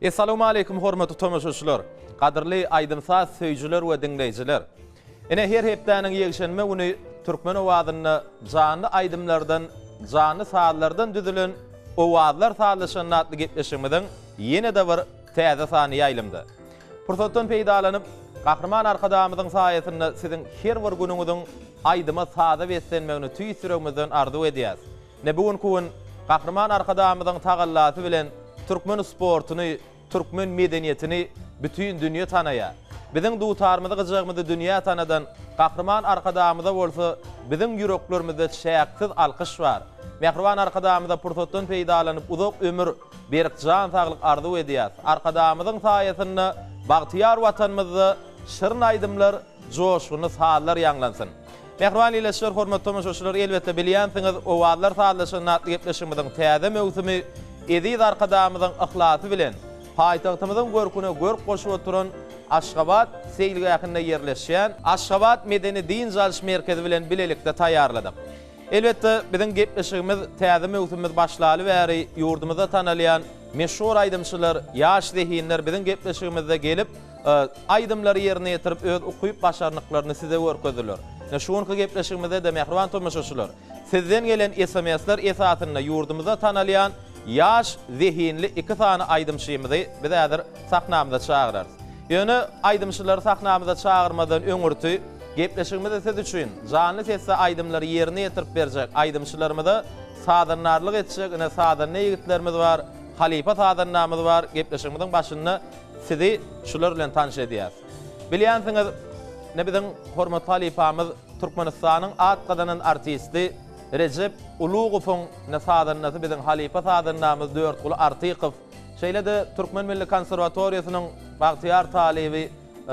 Essalawmaleýkum hormatly tomaşaçylar, gadyrly aýdym-saz söýüjiler we diňleýjiler. Ine her hepdäniň ýekşenbe güni türkmen owazynda janly aýdymlardan, janly sazlardan düzülen Owazlar sazlaşanda atly gepleşigimiziň ýene-de bir täze sany ýaýlymda. Pursatdan peýdalanyp, Gahryman Arkadagymyzyň saýasynda siziň her bir günüňiziň aýdyma, saza beslenmegini tüýs ýüregimizden arzuw edýäs. Ine, bu günki gün Gahryman Arkadagymyzyň tagallasy bilen türkmen sportuny, türkmen medeniýetini bütin dünýe tanaýar. Biziň dutarymyzy, gyjagymyzy dünýä tanadan Gahryman Arkadagymyza bolsa biziň ýüreklerimizde çäksiz alkyş bar. Mähriban Arkadagymyza pursatdan peýdalanyp uzak ömür, berk jan saglyk arzuw edýäs. Arkadagymyzyň saýasynda bagtyýar Watanymyzda şirin aýdymlar, joşgunly sazlar ýaňlansyn. Mähriban ildeşler, hormatly tomaşaçylar, elbetde bilýänsiňiz, Owazlar sazlaşanda atly gepleşigimiziň täze möwsümi eziz Arkadagymyzyň yhlasy bilen paýtagtymyzyň görküne görk goşup oturan Aşgabat seýilgähinde ýerleşýän Aşgabat medeni-dynç alyş merkezi bilen bilelikde taýýarladyk. Elbetde, biziň gepleşigimiz täze möwsümimiz başlaly bäri ýurdumyzda tanalýan meşhur aýdymçylar, ýaş zehinler biziň gepleşigimizde gelip, aýdymlary ýerine ýetirip öz ukyp-başarnyklaryny size görkezdiler. Ine, şu günki gepleşigimizde-de mähriban tomaşaçylar, sizden gelen SMS-ler esasynda ýurdumyzda tanalýan ýaş zehinli iki sany aýdymçymyzy biz häzir sahnamyza çagyrarys. Ýöne aýdymçylary sahnamyza çagyrmazdan öňürti, Gepleşigimizi siz üçin janly sesde aýdymlary ýerine ýetirip berjek aýdymçylarymyza sazandarlyk etjek ine sazanda ýigitlerimiz bar, halypa sazandamyz bar, gepleşigimiziň başynda sizi şular bilen tanyş edýäs. Bilýänsiňiz ine biziň hormatly halypamyz Türkmenistanyň at gazanan artisti Rejep Ulugowyň ine sazandasy biziň halypa sazandamyz Dörtguly Artykow, şeýle-de Türkmen milli konserwatoriýasynyň bagtyýar talyby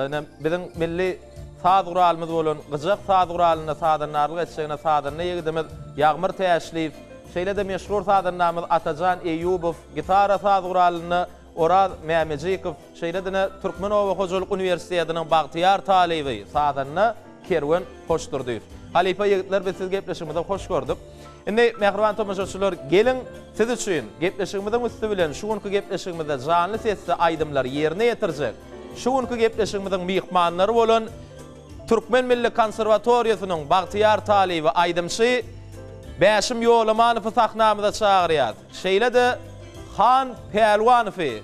Ine, biziň milli saz guralymyz bolan gyjak saz guralynda sazandarlyk etjegine sazanda ýigidimiz Ýagmyr Täşliýew, şeýle-de meşhur sazandamyz Atajan Eýýubow, gitara saz guralynda Oraz Mämejikow, şeýle-de Türkmen oba hojalyk uniwersitetiniň bagtyýar talyby, sazanda Kerwen Hoşdurdyýew. Halypa ýigitler, biz sizi gepleşigimize hoş gördük. Indi, mähriban tomaşaçylar, geliň, siz üçin gepleşigimiziň üsti bilen şu günki gepleşigimizde janly sesde aýdymlary ýerine ýetirjek, şu günki gepleşigimiziň myhmanlary bolan Türkmen milli konserwatoriýasynyň bagtyýar talyby, aýdymçy Bäşim Ýolamanowy sahnamyza çagyrýas. Şeýle-de Han Pälwanowy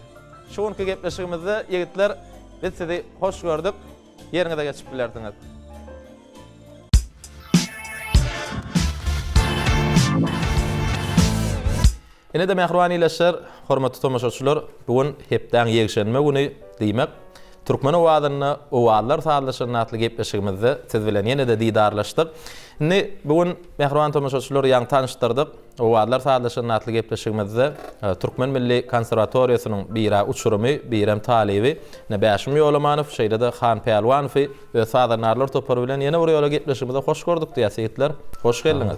şu günki gepleşigimizde ýigitler biz sizi hoş gördük. Ýeriňize geçip bilersiňiz. Ine-de mähriban ildeşler, hormatly tomaşaçylar, bu gün hepdäň ýekşenbe güni, diýmek, Türkmen owazynda Owazlar sazlaşanda atly gepleşigimizde siz bilen ýene-de didarlaşdyk. Indi bu gün mähriban tomaşaçylar ýaňy tanyşdyrdyk. Owazlar sazlaşanda atly gepleşigimizde Türkmen milli konserwatoriýasynyň bir-ä uçurymy, birem talyby, ine Bäşim Ýolamanow, şeýle-de Han Pälwanowy öz sazandarlar topary bilen ýene bir ýola gepleşigimize hoş gördük diýýäs ýigitler. Hoş geldiňiz.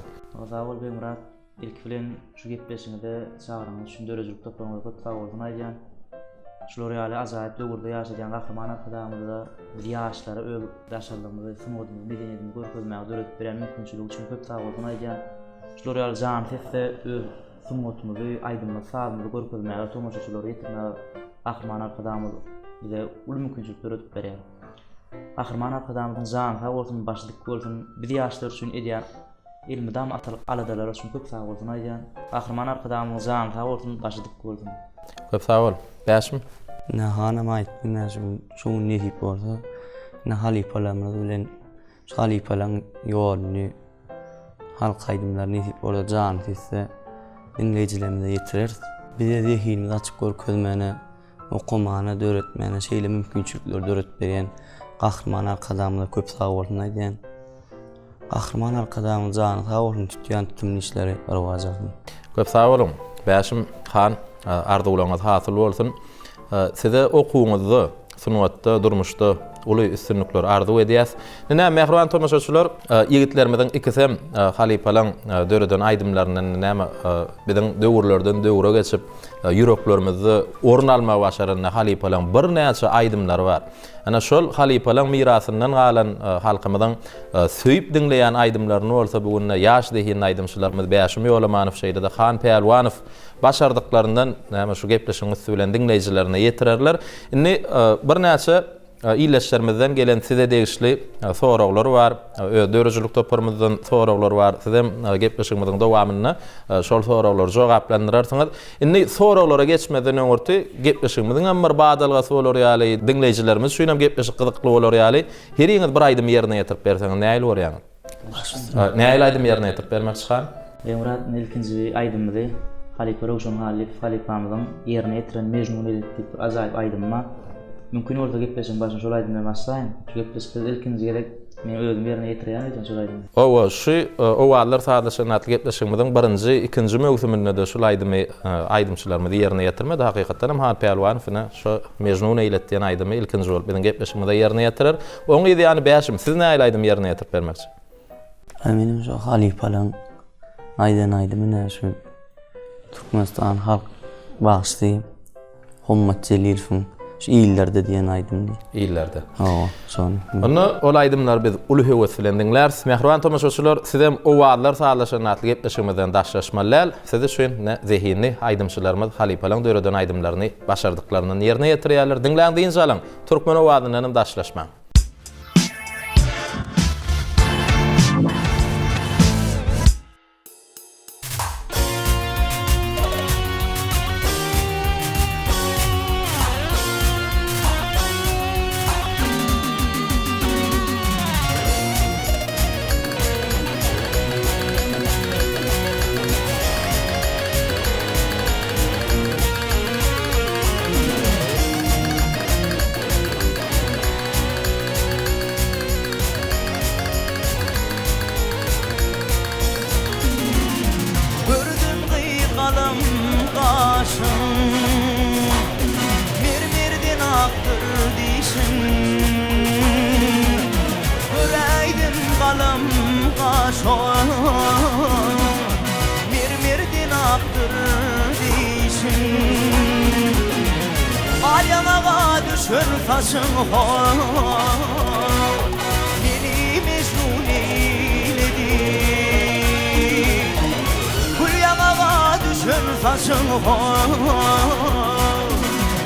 Sag bol Begmyrat. Ilki bilen şu gepleşigiňize çagyranyňyz üçin döredijilik toparyňyza köp sagbolsun aýdýan. Şular ýaly ajaýyp döwürde ýaşadýan Gahryman Arkadagymyza biz ýaşlara öz daşarlygymyzy, sungatymyzy, medeniýetimizi görkezmäge döredip berýän mümkinçiligi üçin köp sagbolsun aýdýan. Şular ýaly janly sesde öz sungatymyzy, aýdymymyzy, sazymyzy görkezmäge, tomaşaçylara ýetirmäge Gahryman Arkadagymyz bize uly mümkinçilik döredip berýär. Gahryman Arkadagymyzyň jany sag bolsun, başy dik bolsun, biz ýaşlar üçin edýän Elmydama atalyk aladalary üçin köp sag bolsun aýdýan. Gahryman Arkadagymyzyň jany sag bolsun, başy dik bolsun. Köp sag bol. Bäşim. Ine hanam aýtdy ine şu gün şu gün nesip bolsa ine halypalarymyz bilen şu halypalaryň ýoluny halk aýdymlary nesip bolsa jany sesde diňleýjilerimize ýetireris. Bize zehinimizi açyp görkezmäne okamana, döretmäne şeýle mümkinçilikleri döredip berýän Gahryman Arkadagymyza köp sag bolsun aýdýan. Gahryman Arkadagymyz jany sag bolsun, tutýan tutumly işleri rowaç alsyn. Köp sag boluň. Bäşim han, arzuwlaryňyz hasyl bolsun. Size okuwyňyzda, sungatda, durmuşda uly üstünlikler arzuw edýäs. Ine, mähriban tomaşaçylar, ýigitlerimiziň ikisem halypalaň döreden aýdymlaryndan näme biziň döwürlerden döwre geçip, Ýüreklerimizde orun almagy başaran halypalaryň birnäçe aýdymlary bar. Ana şol halypalaryň mirasyndan galan halkymyzyň söýüp diňleýän aýdymlaryny bolsa bu günde ýaş zehinli aýdymçylarymyz Bäşim Ýolamanow şeýle-de Han Pälwanow başardyklaryndan näme şu gepleşigiň üsti bilen diňleýjilerine ýetirerler. Indi birnäçe Ildeşlerimizden gelen size degişli soraglar bar. Öz döredijilik toparymyzdan soraglar bar. Sizem gepleşigimiziň dowamynda şol soraglary jogaplandyrarsyňyz. Indi soraglara geçmezden öňürti gepleşigimiziň hem bir badalgasy bolar ýaly, diňleýjilerimiz üçin hem gepleşik gyzykly bolar ýaly, heriňiz bir aýdymy ýerine ýetirip berseňiz nähili görýäňiz? Nähili aýdym ýerine ýetirip bermekçi han? Begmyrat indi ilkinji aýdymymyzy halypa Röwşen Hallykow halypamyzyň ýerine ýetiren Mejnun eýledi diýip bir ajaýyp aýdymy bar. Mümkin bolsa gepleşigiň başyny şol aýdym bilen başlaýyn. Şu gepleşikde ilkinji gezek men özüm ýerine ýetirýän öýdýän şol aýdymy. Hawa, şu Owazlar sazlaşan atly gepleşigimiziň birinji, ikinji möwsüminde-de şul aýdymy aýdymçylarymyz ýerine ýetirmedi. Hakykatdan hem Han Pälwanow ine şu Mejnun eýledi diýen aýdymy ilkinji bolup biziň gepleşigimize ýerine ýetirer. Oň yz ýany Bäşim, siz nähili aýdym ýerine ýetirip bermekçi? Aý menem şo halypalaň aýdan aýdymy nä şu Türkmenistan halk bagşysy Hommat Jelilowyň şu Illerde diýen aýdymyny. Illerde. Hawa, şony. Onda ol aýdymlary biz uly höwes bilen diňläris. Mähriban tomaşaçylar, sizem Owazlar sazlaşan atly gepleşigimizden daşlaşmaly däl. Siz üçin ine zehinli aýdymçylarymyz halypalaň döreden aýdymlaryny başardyklaryndan ýerine ýetirýärler. Diňläň dynç alyň. Türkmen owazyndanam daşlaşmaň. Gördüm gyz galam gaşyň, Mermerden akdyr dişiň. Göräýdim galam gaşyň, Mermerden akdyr dişiň. Al ýaňaga düşen saçyň ho-ow, Meni mejnun eýledi. Gül ýaňaga düşen saçyň ho-ow,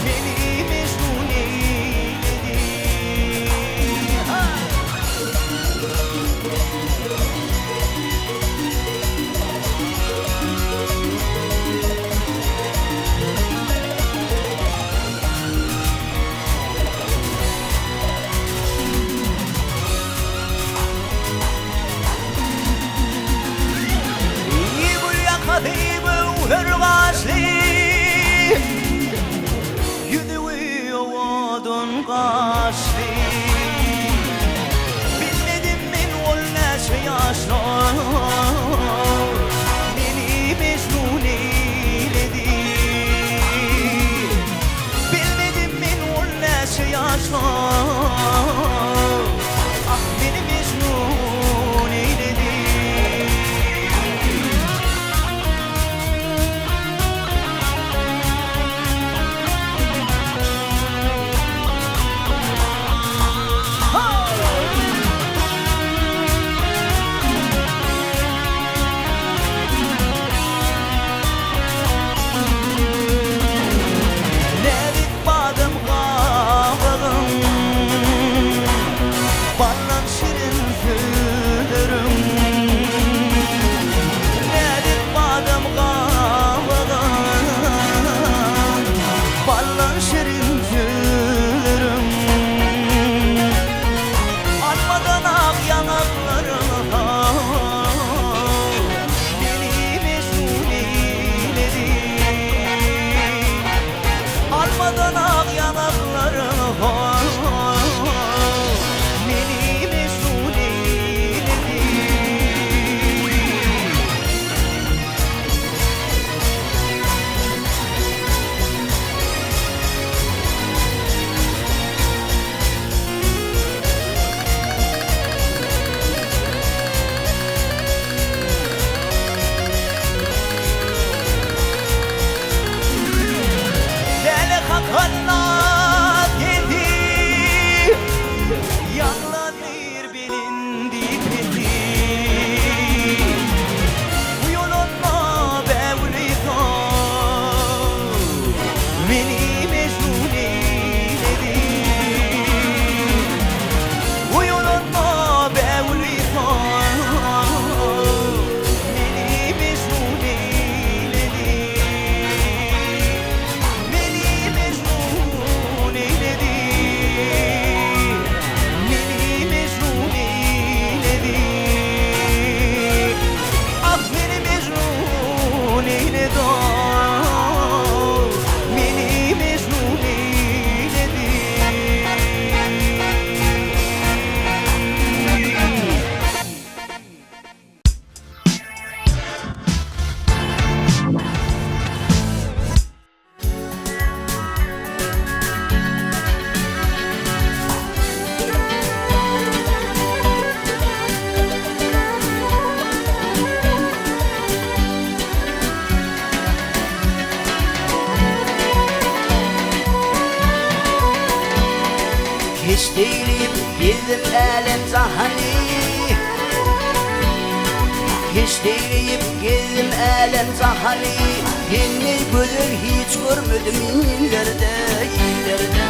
Meni mejnun eýledi. Gül ýakasy göwher gaşly. Keşt eýleyip gezdim älem jahany Keşt eýleyip gezdim älem jahany Sendey gözel hiç görmedim illerde, illerde.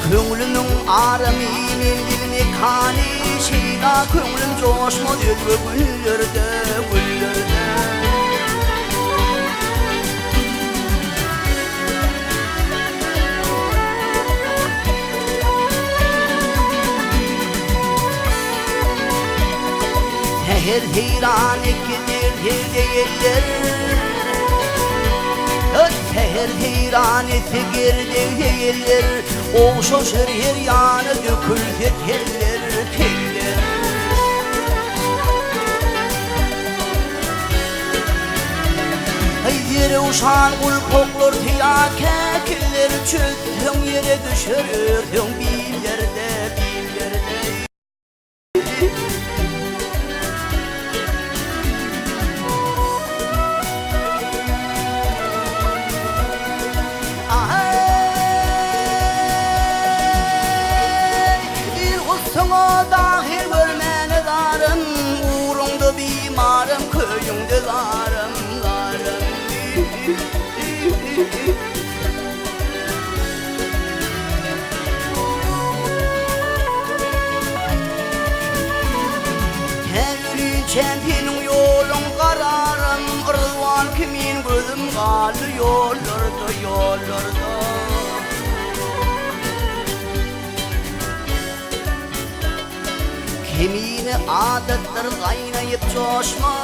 Köňlümiň aramy, menzil mekany, Şeýda köňlüm joşmaz özge günlerde, günlerde. Säher seýran etgidir serde ýeller, Säher seýran etse gerdegde ýeller, Ogşaşar her ýana dökülse teller, teller. Zerewşan gulpaklar syýa käkiller, Çözseň ýere düşer örseň billerde, billerde. Il gussaňa dahyl görmäne zarym, Ugruňda bimarym, köýüňde zarym, zarym. Tä ölinçäm seniň ýoluň gararym, Ryzwan kimin gözüm galdy ýollarda, ýollarda. Kemine adatdyr gaýnaýyp joşma.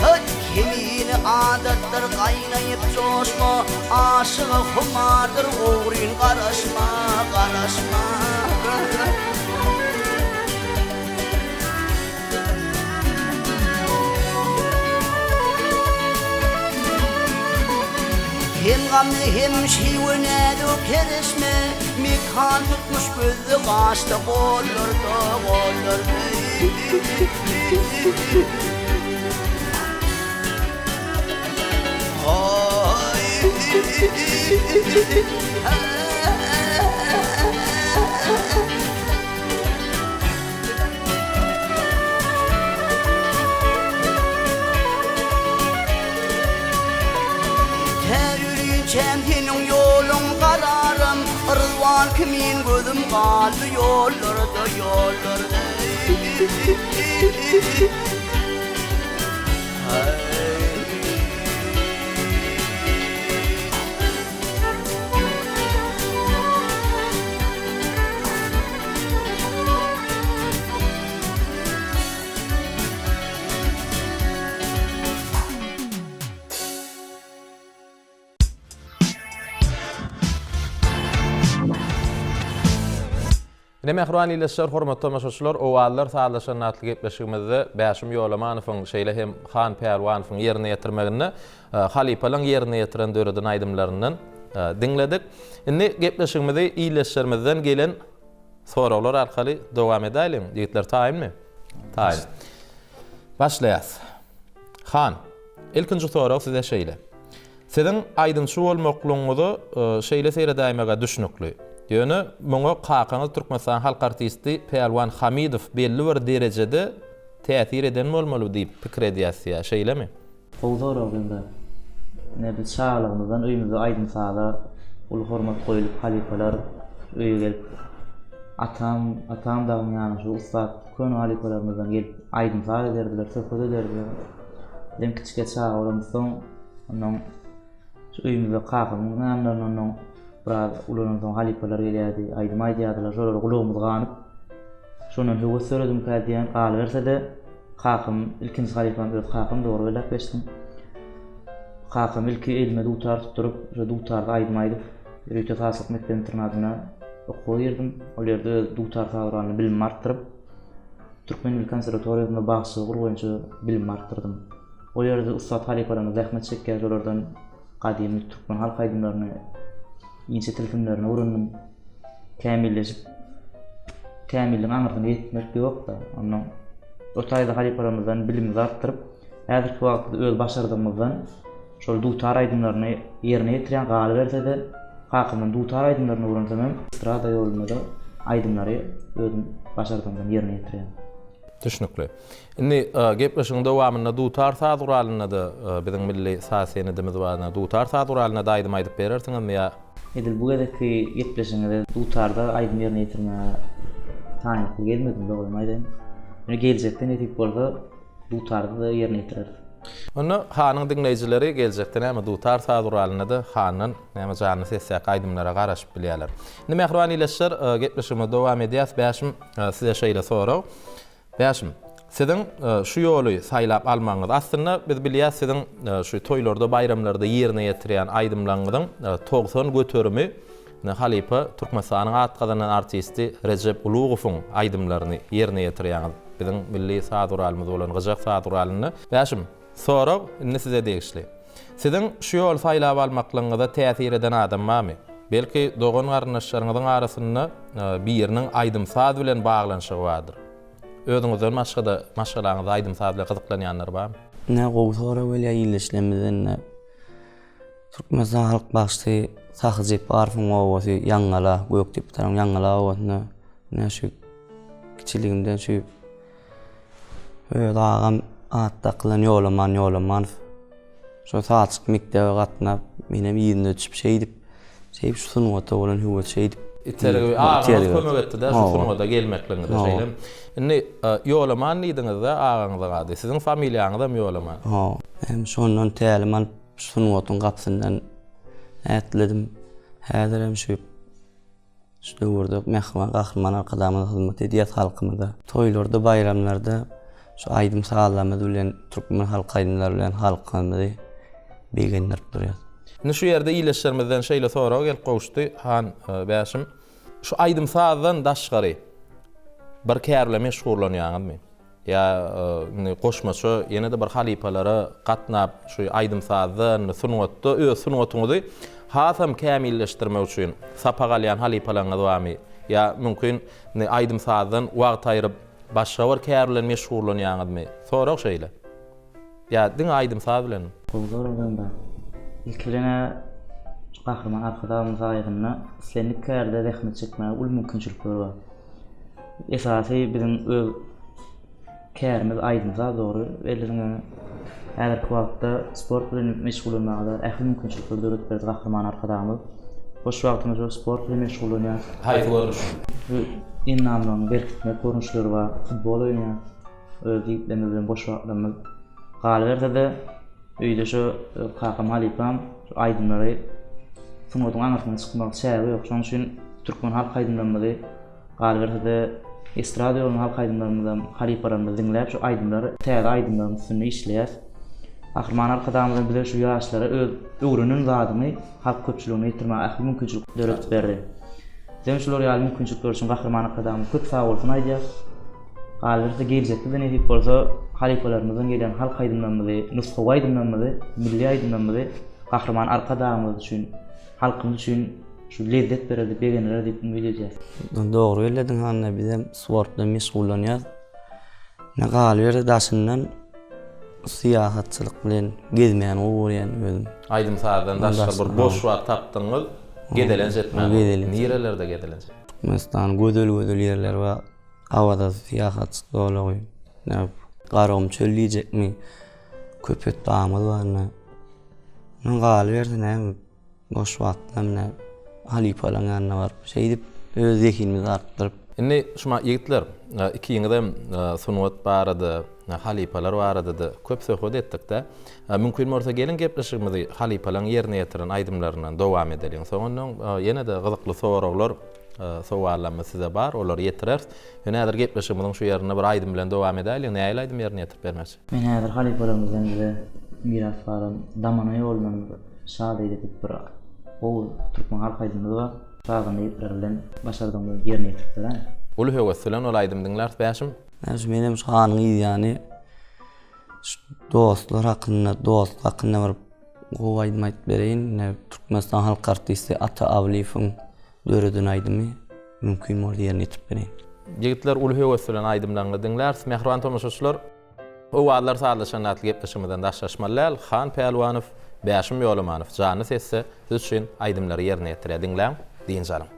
Höt, kemine adatdyr gaýnaýyp joşma, Aşyga humardyr ogryn garaşma, garaşma. Hem gamly hem şiwe näzik kereşme, Mekan tutmuş gözde gaşda gollarda, gollarda. Tä ölinçäm seniň ýoluň gararym, Ryzwan kimin gözüm galdy ýollarda, ýollarda. Ine mähriban ildeşler, hormatly tomaşaçylar, Owazlar sazlaşanda atly gepleşigimizde Bäşim Ýolamanowyň, şeýle hem Han Pälwanowyň ýerine ýetirmeginde halypalaryň ýerine ýetiren döreden aýdymlaryndan diňledik. Indi gepleşigimizi ildeşlerimizden gelen soraglar arkaly dowam edäýliň. Ýigitler taýynmy? Taýyn. Başlaýas. Han, ilkinji sorag size şeýle. Siziň aýdymçy bolmaklygyňyza şeýle seredäýmeg-ä düşnükli. Ýöne muňa kakaňyz Türkmenistanyň halk artisti Pälwan Hamidow belli bir derejede täsir eden bolmaly diýip pikir edýäs ýa şeýlemi? Gowy sorag Jemre. Ine biz çagalygymyzdan öýümizde aýdym-saza uly hormat goýulyp halypalar öýe gelip atam atam dagyň ýany şu ussat köne halypalarymyzdan gelip aýdym-saz ederdiler söhbet ederdiler. Bizem kiçikä çaga bolamyzsoň Onnoň şu öýümizde kakamyň ýanlarynda onnoň biraz ulanansoň halypalar gelýärdi, aýdym aýdýardylar. Şolara gulagymyz ganyp, şondan höwes döredimkä diýýän. Galyberse-de, kakam, ilkinji halypam öz kakam, dogry belläp geçdiň. Kakam ilki elime dutar tutduryp, şo dutarda aýdym aýdyp, ýörite sazçylyk mekdep-internadyna okuwa girdim. Ol ýerde öz dutar saz guralyny bilimimi artdyryp, Türkmen milli konserwatoriýasynda bagşylyk ugry boýunça bilimimi artdyrdym. O ýerde ussat halypalarymyz zähmet çekýär, şolardan gadymy türkmen halk aýdymlaryny, inçe tilsimlerini öwrendim. Kämilleşip, kämilligiň aňyrsyna ýetmek ýok-da, onnoň o taýda halypalarymyzdan bilimimizi artdyryp, häzirki wagtda öz başardygymyzdan. Şol dutar aýdymlaryny ýerine ýetirýän galyberse-de, kakamdan dutar aýdymlaryny öwrensem hem, estrada ýolunda-da aýdymlary özüm başardygymdan ýerine ýetirýän. Düşnükli. Indi gepleşigiň dowamynda dutar saz guralynda-da biziň milli saz senedimiz bar. Dutar saz guralynda-da aýdym aýdyp berersiňizmi ýa? Edil bu gezekki gepleşigiňizde dutarda aýdym ýerine ýetirmäge taýynlykly gelmedim, dogrymy aýdaýyn. Ýöne geljekde nesip bolsa dutarda-da ýerine ýetireris. Onda Hanyň diňleýjileri geljekde näme dutar saz guralynda-da Handan näme janly sesdäki aýdymlara garaşyp bilýärler. Indi mähriban ildeşler gepleşigimizi dowam edýäs. Bäşim size şeýle sorag. Bäşim, siziň şu ýoly saýlap almagyňyz, aslynda biz bilýäs siziň şu toýlarda, baýramlarda ýerine ýetirýän aýdymlaryňyzyň 90 göterimi halypa Türkmenistanyň at gazanan artisti Rejep Ulugowyň aýdymlaryny ýerine ýetirýäňiz. Biziň milli saz guralymyz bolan gyjak saz guralynda. Bäşim, sorag indi size degişli. Siziň şu ýoly saýlap almaklygyňyza täsir eden adam barmy? Belki, dogan-garyndaşlaryňyzyň arasynda biriniň aýdym-saz bilen baglanyşygy bardyr. Özüňizden başga-da maşgalaňyzda aýdym-saz bilen gyzyklanýanlar barmy? Ine gowy sorag gelýär ildeşlerimizden-de. Türkmenistan halk bagşysy Sahy Jepbarowyň obasy Ýaňgala, Gökdepe tarapyň Ýaňgala obasynda ine şu kiçiligimden şu Öz agam at dakylan Ýolaman Ýolamanow. Şo sazçyk mekdebe gatnap, menem yzyna düşüp şeýdip, şeýdip şu sungata bolan höwes şeýdip. Itergi agaňyz kömek etdi-dä şu sungata gelmekligiňize şeýlemi? Indi Ýolaman diýdiňiz-dä agaňyzyň ady. Siziň familiýaňyzam Ýolaman. Hawa. Hem şondan tälim alyp şu sungatyň gapysyndan ätledim. Häzirem şu Şu döwürde mähriban Gahryman Arkadagymyza hyzmat edýäs halkymyza. Toýlarda, baýramlarda şu aýdym-sazlarymyz bilen, türkmen halk aýdymlary bilen halkymyzy begendirip durýas. Indi şu ýerde ildeşlerimizden şeýle sorag gelip gowuşdy, Han Bäşim, şu aýdym-sazdan daşgary bir kär bilen meşgullanýaňyzmy? Ýa indi goşmaça ýene-de bir halypalara gatnap, şu aýdym-sazda, indi sungatda öz sungatyňyzy hasam kämilleşdirmek üçin sapak alýan halypalaryňyz barmy? Ýa mümkin indi aýdym-sazdan wagt aýryp, başga bir kär bilen meşgullanýaňyzmy? Sorag şeýle. Ýa diňe aýdym-saz bilenmi? Gowy sorag Hemra. Ilki bilen-ä şu Gahryman Arkadagymyň saýasynda islendik kärde zähmet çekmäge uly mümkinçilikler bar. Esasy biziň öz kärimiz aýdym-saz dogry bellediň ýöne häzirki wagtda sport bilen meşgullanmaga ähli mümkinçilikleri döredip berdi Gahryman Arkadagymyz. Boş wagtymyz şol sport bilen meşgullanýarys. Haýsy görnüş? Bu endamlaryňy berkitmek görnüşleri bar. Futbol oýnaýarys. Öz ýigitlerimiz bilen boş wagtlarymyz galyberse-de öýde şo kakam halypam şu aýdymlary sungatyň aňyrsyna çykmagy çägi ýok. Şonuň üçin türkmen halk aýdymlarymyzy galyberse-de estrada ýoluny halk aýdymlarymyzam halypalarymyzy diňläp şu aýdymlary täze aýdymlaryň üstünde işleýäs. Gahryman Arkadagymyzam bize şu ýaşlara öz öwrenen zadyňy halk köpçüligine ýetirmäge ähli mümkinçilik döredip berdi. Bizem şular ýaly mümkinçilikler üçin Gahryman Arkadagymyza köp sagbolsun aýdýas. Galyberse geljekde-de nesip bolsa halypalarymyzdan gelýän halk aýdymlarymyzy, nusgawy aýdymlarymyzy, milli aýdymlarymyzy Gahryman Arkadagymyz üçin, halkymyz üçin şu lezzet berer diýip, begendirer diýip umyt edýäs. Dogry bellediň Hanna, bizem sport bilen meşgullanýas. Ine galyberse daşyndan syýahatçylyk bilen gezmäni gowy görýän özüm. Aýdym-sazdan daşgary bir boş wagt tapdyňyz, gezelenç etmäge. Nirelerde gezelenç? Türkmenistanyň gözel-gözel ýerleri bar. Awaza syýahatçylyk zolagy, näme Garagum çöl diýjekmi, Köpet dagymyz bar ine. Ondan galyberse näme boş wagtda ine halypalaryň ýanyna baryp şeýdip öz zehinimizi artdyryp. Indi şuma ýigitler ikiňizem sungat barada, halypalar barada-da köp söhbet etdik-dä. Mümkin bolsa geliň gepleşigimizi halypalaryň ýerine ýetiren aýdymlaryndan dowam edeliň. Soňundan ýene-de gyzykly soraglar Sowallarymyz size bar, olary ýetireris. Ýöne häzir gepleşigimiziň şu ýerinde bir aýdym bilen dowam edäýliň. Nähili aýdym ýerine ýetirip bermekçi? Men häzir halypalarymyzdan bize miras galan Damana ýolundan bir Şa zeýde diýip bir gowy türkmen halk aýdymymyz bar. Sazanda ýigitler bilen başardygymyzy ýerine ýetirip beräýiň. Uly höwes bilen ol aýdymy diňläris Bäşim. Bäşim menem şu hanyň yzýany şu dostlar hakynda, dostluk hakynda bir gowy aýdym aýdyp bereýin. Ine Türkmenistan halk artisti Ata Awlyýewiň Döreden aýdymy mümkin bolsa ýerine ýetirip bereýin. Ýigitler uly höwes bilen aýdymlaryňyzy diňläris. Mähriban tomaşaçylar! Owazlar sazlaşanda atly gepleşigimizden daşlaşmaly däl. Han Pälwanow. Bäşim Ýolamanow janly sesde siz üçin aýdymlary ýerine ýetirýär. Diňläň, dynç alyň.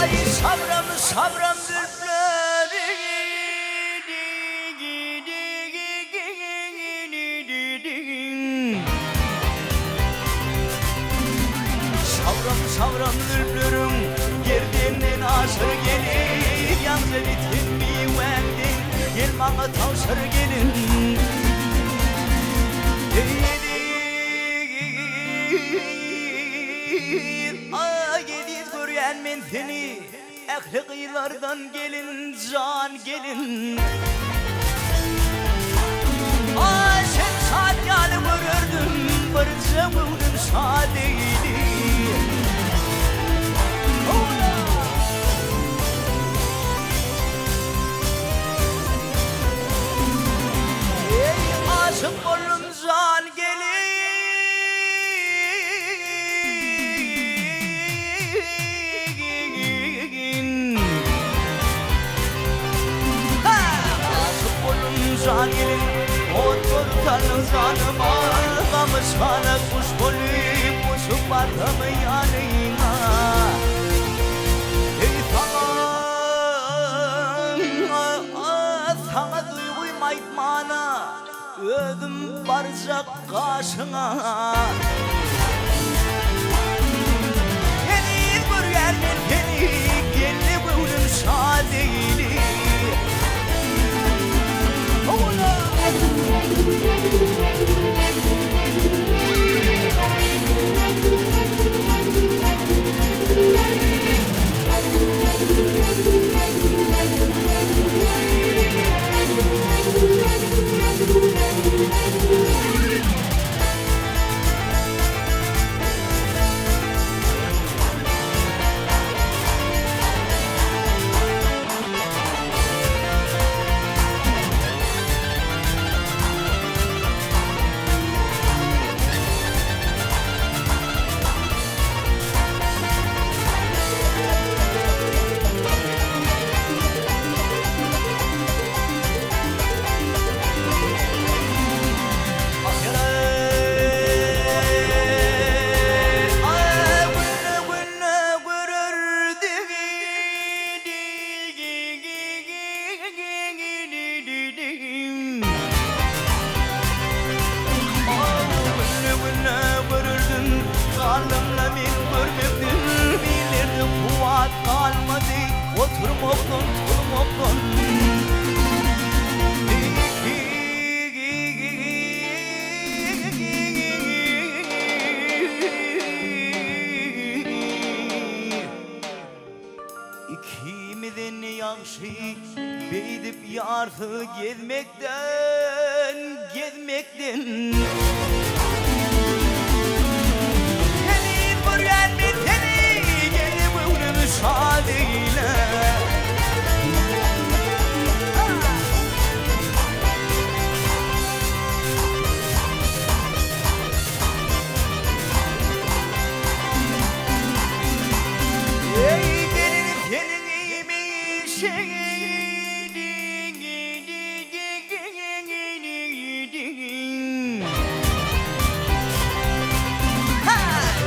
Aý sabram sabram zülpleri Sabram sabram zülpleriň Gerdenden aşyr gelin Ýaňja biten miwäňden Gel maňa tabşyr gelin Eziz, aý eziz görýän men seni Ähli gyzlardan gelin jan gelin. Aý sen şat ýaly görerdim birje göwnüm şa deýdi. Eý aşyk boldum jan gelin. Aşyk boldum jan gelin, Ot bolup saldyň janyma, Gamyşhana guş bolup uçup barsam ýanyňa. Eý saňa, saňa duýgym aýtmana, Özüm barjak gaşyňa. Heniz görýän men seni, Geldi göwnüm şa zeýli. Howala! Oturmakdan, turmakdan. Ikimizden ýagşy beýdip ýarsyz gezmekden, gezmekden. Heniz görýän men seni, gel göwnümi şad eýle. Eý gelin seniň iýmişiň.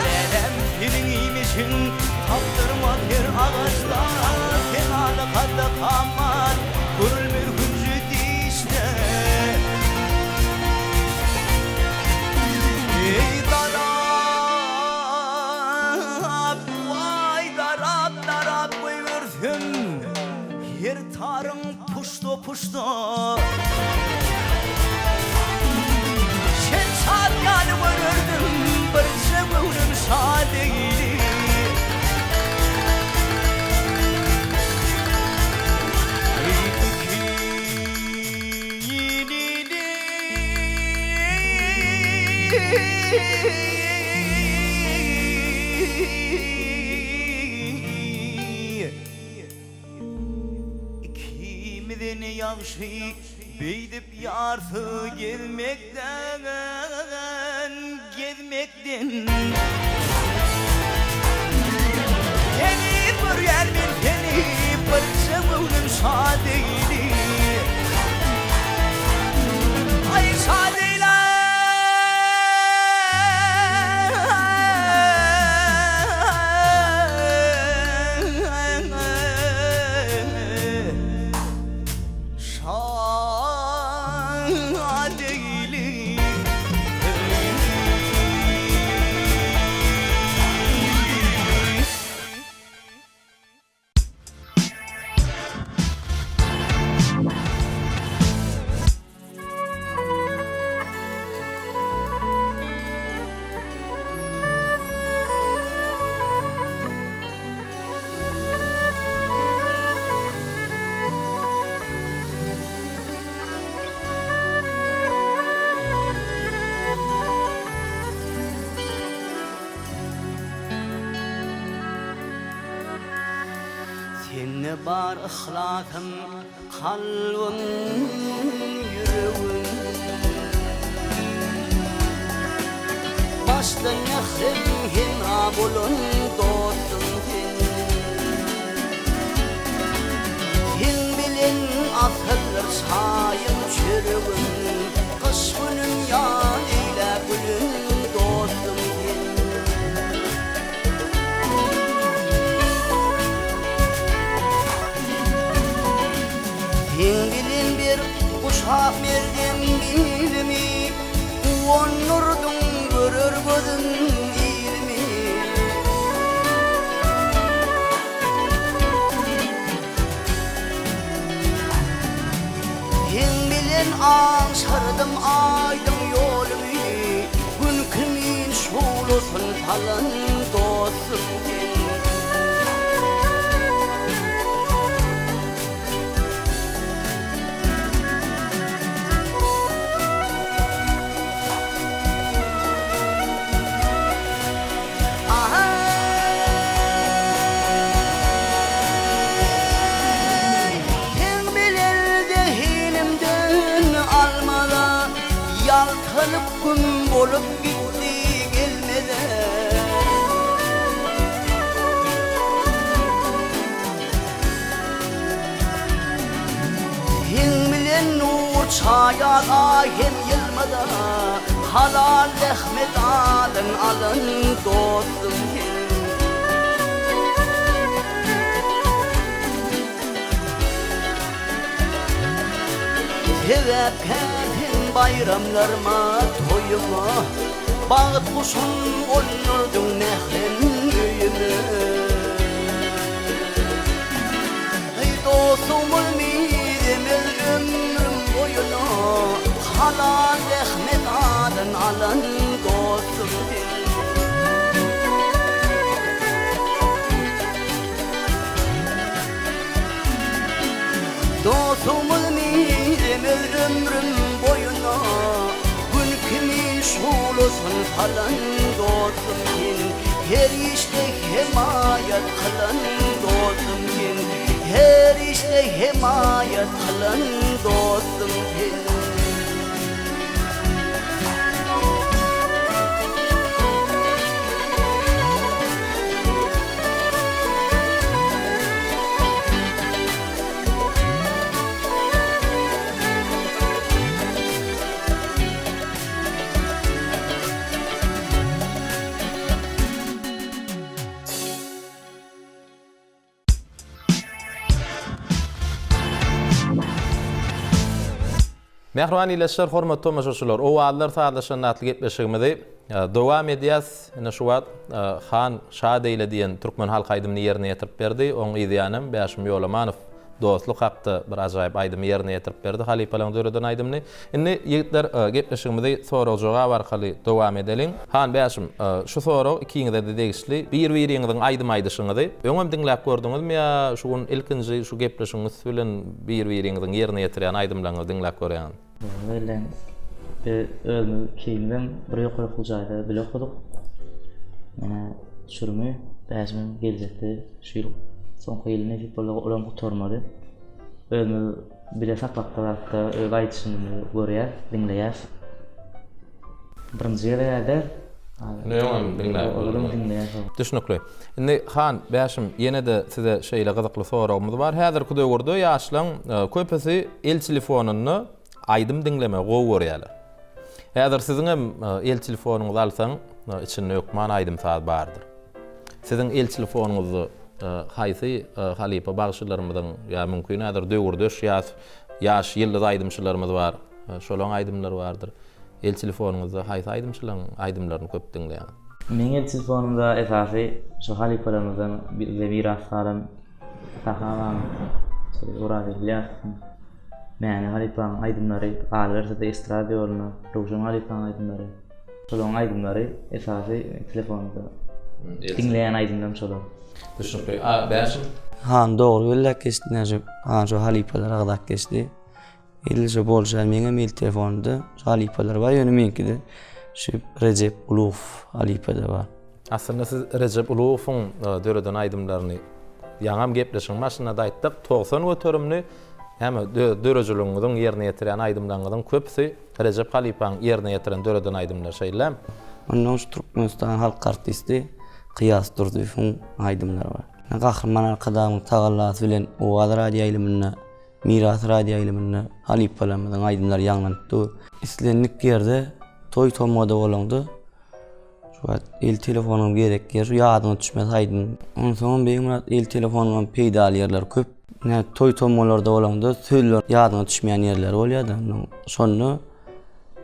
Läläm seniň iýmişiň, tapdyrmaz her agaçda. deýli. Ikimizin ýagşy beýdip ýarsy gezmekden, gezmekden. Seni görýän men seni birje göwnüm şa deýli. Aý şa deýli. Şa deýli. Sende bar yhlasym, kalbym, ýüregim. Başdan mährem hemra bolan dostum sen. Seň bilen asyldyr çaýym, çöregim, Gyş günüm ýaz eýläp gülüm dostum sen. Seň bilen bir guşap merdem bilimi, Guwandyrdyň görer gözüm ilimi. Seň bilen aňşyrdym aýdyň ýolumy, Gün kimin şuglasyn salan dostum sen. Aý, seň bilen zehinimden almala, Ýaltanyp güm bolup gitdi gelmeze. Seň bilen nur çaýar aý hem ýylmaza, Halal zähmet adyň alan dostum sen. Sebäpkär sen baýramlaryma, toýuma, Bagt guşun gondurdyň mährem öýüme. Eý dostum mizemez ömrüm boýuna, Halal zähmet adyn alan dostum sen. Dostumyz mizemez ömrüm boýuna, Gün kimin şuglasyn salan dostum sen. Her işde hemaýat kylan dostum sen. Her işde hemaýat kylan dostum sen. Mähriban ildeşler, hormatly tomaşaçylar, Owazlar sazlaşanda atly gepleşigimizi dowam edýäs. Ine şu wagt Han şa deýle diýen türkmen halk aýdymyny ýerine ýetirip berdi. Oň yz ýanam Bäşim Ýolamanow. Dostluk hakda bir ajaýyp aýdymy ýerine ýetirip berdi, halypalaryň döreden aýdymyny. Indi, ýigitler, gepleşigimizi sorag-jogap arkaly dowam edeliň. Han Bäşim, şu sorag ikiňize-de degişli. Bir-biriňiziň aýdym aýdyşyňyzy öňem diňläp gördüňizmi ýa şu gün ilkinji şu gepleşigiň üsti bilen bir-biriňiziň ýerine ýetirýän aýdymlaryňyzy diňläp görýäňiz? Bilen biz özümiz ikimizem bir ýokary okuw jaýda bile okadyk. Menä çürmi Bäşimem geljekde şu ýyl soňky ýyly nesip bolsa olam gutarmaly. Özümiz bile sapakda zatda öz aýdyşymyzy görýäs, diňleýäs. Birinji gezek däl. Öňem diňläp Olam diňleýäs. Düşnükli. Indi Han Bäşim ýene-de size şeýle gyzykly soragymyz bar. Häzirki döwürde ýaşlaň köpüsi el telefonynda aýdym diňlemegi gowy görýärler. Häzir siziň hem el telefonyňyzy alsaň, içinde hökman aýdym-saz bardyr. Siziň el telefonyňyzda haýsy halypa bagşylarymyzyň ýa mümkin häzir döwürdeş ýaş ýaş ýyldyz aýdymçylarymyz bar, şolaň aýdymlary bardyr. El telefonyňyzda haýsy aýdymçylaryň aýdymlaryny köp diňleýäňiz? Meň el telefonymda esasy şu halypalarymyzdan bize miras galan Sahabaň, şeýle Oraz Ilýasowyň, Mäne halypaň aýdymlary, galyberse-de estrada ýoluna Röwşen halypaň aýdymlary. Şolaryň aýdymlary esasy telefonda diňleýän aýdymlarym şolar. Düşnükli. A Bäşim? Han dogry belläp geçdi näşe han şo halypalar agzap geçdi. Edil şo bolşy ýaly meňem el telefonymda şo halypalar bar ýöne meňkide şu Rejep Ulugow halypada bar. Aslynda siz Rejep Ulugowyň döreden aýdymlaryny ýaňam gepleşigiň başynda-da aýtdyk 90 göterimini näme dörejiligiňiziň ýerine ýetirýän aýdymlaryňyzyň köpüsi Rejep halypaň ýerine ýetiren döreden aýdymlary şeýlemi? Ondan şu Türkmenistanyň halk artisti Kyýas Durdyýewiň aýdymlary bar. Gahryman Arkadagymyň tagallasy bilen Owaz radioýaýlymynda, Miras radioýaýlymynda halypalarymyzyň aýdymlary ýaňlanyp dur. Islendik ýerde toý-tomgada bolaňda şu wagt el telefonyň gerek ýeri şu ýadyňa düşmez aýdym. Onsoňam Begmyrat el telefonyňam peýdaly ýerleri köp. Ine toý-tomgalarda bolanda sözler ýadyňa düşmeýän ýerleri bolýar-da. Şonda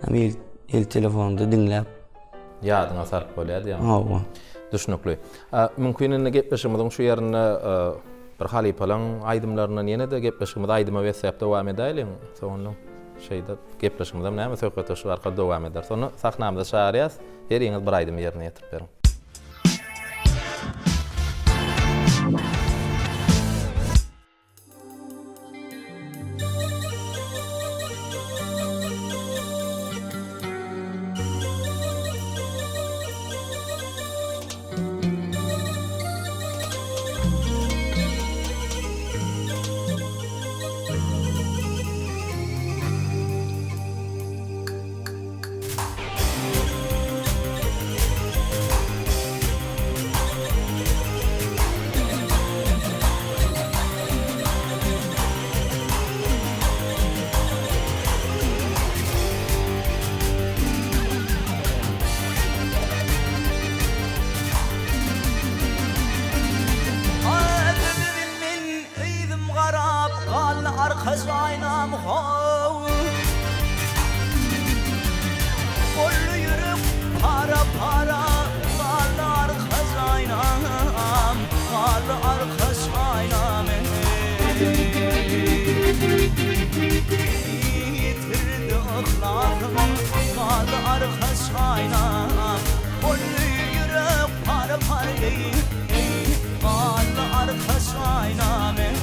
hem el, el telefonda diňläp ýadyňa salyp bolýar diýýäň. Hawa. Düşnükli. Mümkin indi gepleşigimiziň şu ýerinde bir halypalaň aýdymlaryndan ýene-de gepleşigimizi aýdyma besläp dowam edäýeliň. Soňundan şeýdip gepleşigimizem näme söhbetdeşlik arkaly dowam ederis. Onda sahnamyza çagyrýas. Heriňiz bir aýdymy ýerine ýetirip beriň. Men yzym garap galdy arka jaýnam how. Boldy ýürek para para galdy arka jaýnam galdy arka jaýnam eý. Ýitirdi yhlasym galdy arka jaýnam boldy ýürek para para eý. Galdy arka şaýnam eý.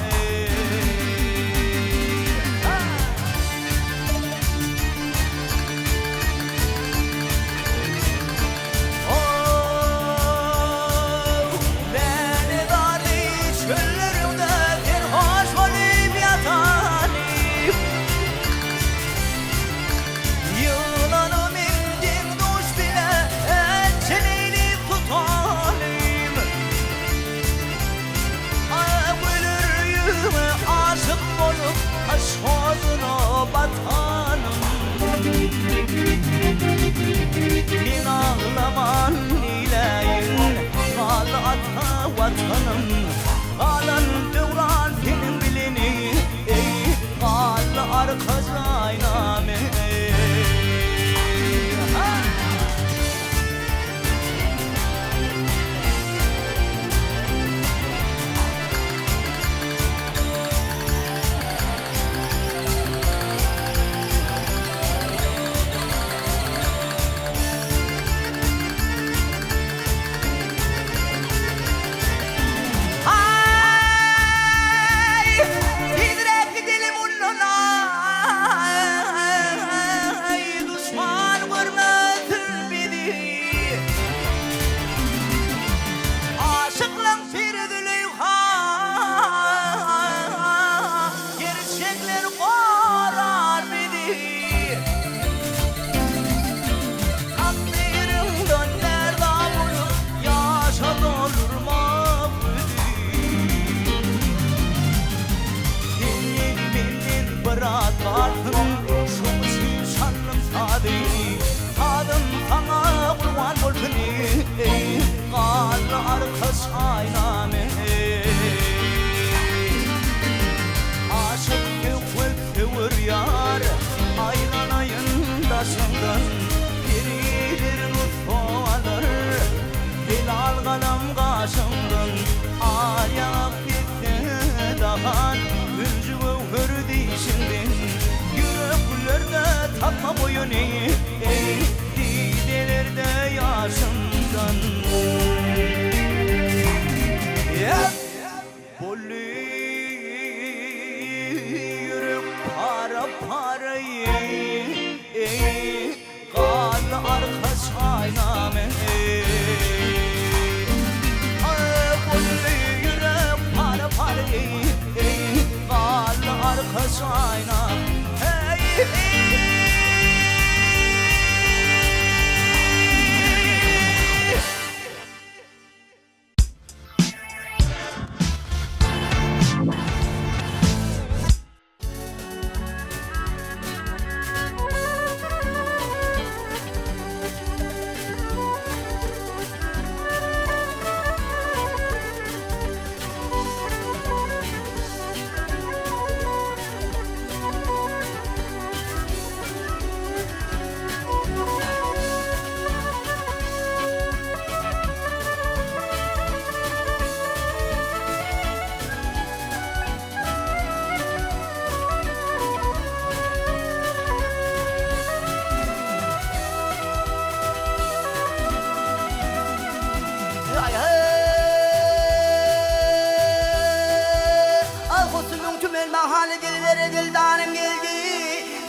Ow, lälezarly çölleriňde serhoş bolup ýatanym. Ýylany men deň-duş bile çeneýlip tutanym. aýnam eý. Aşyk söhbet söwer ýar, aýlanaýyn daşyňdan, Periler nusga alar, helal galam gaşyňdan, Al ýaňak kesse dahan, hünji göwher dişiňden, Ýüreklerde tapma boýuny, eý, didelerde ýaşyňdan. Boldy ýürek para-para, eý, Galdy arka çaýnam, eý. Boldy ýürek para-para, eý, Galdy arka çaýnam, eý.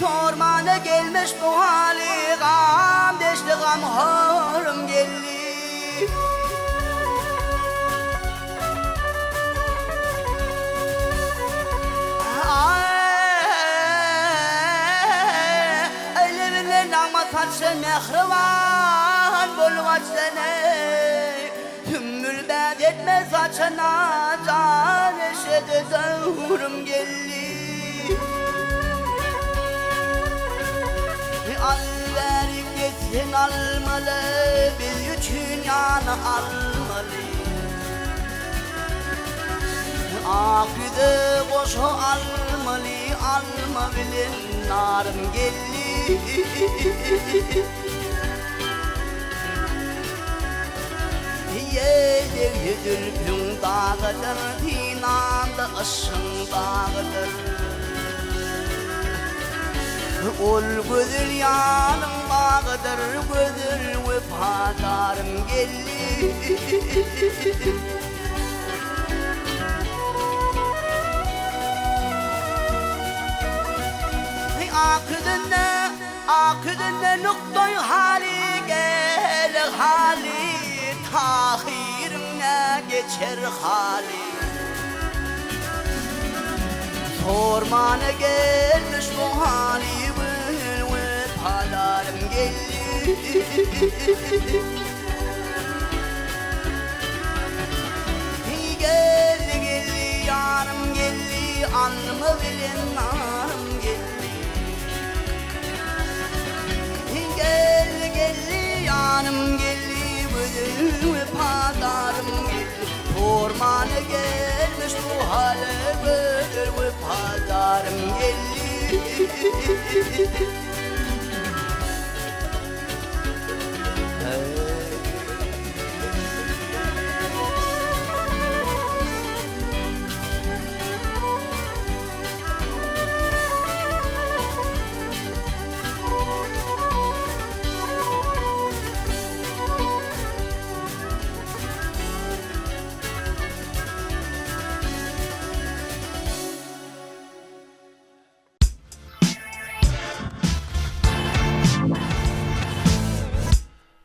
Sormana gelmiş bu haly Gam deşdi gamhorym geldi. Aý, lebinden nagma saçsa mähriban bolup açsan eý, Sümbül bäz etme saçyna jan eşede döwrüm geldi. Al bäri geçseň almaly, biz üçin ýana almaly. Ak ýüze goşa almaly, alma bilen narym geldi. Ýeldegli zülpüň dagydyr, Synamda yşgyň dagydyr. Ol gözel ýalyň bagydyr, Gözel wepadarym geldi. Ak ýüzünde Ak ýüzünde nukdaý haly gel haly Tahyryň nä geçer haly Sormana gelmiş bu haly Gül wepadarym geldi. Geldi geldi ýarym geldi Alma bilen narym geldi. Geldi geldi ýarym geldi Gözel wepadarym geldi. Sormana gelmiş bu hale Gözel wepadarym geldi.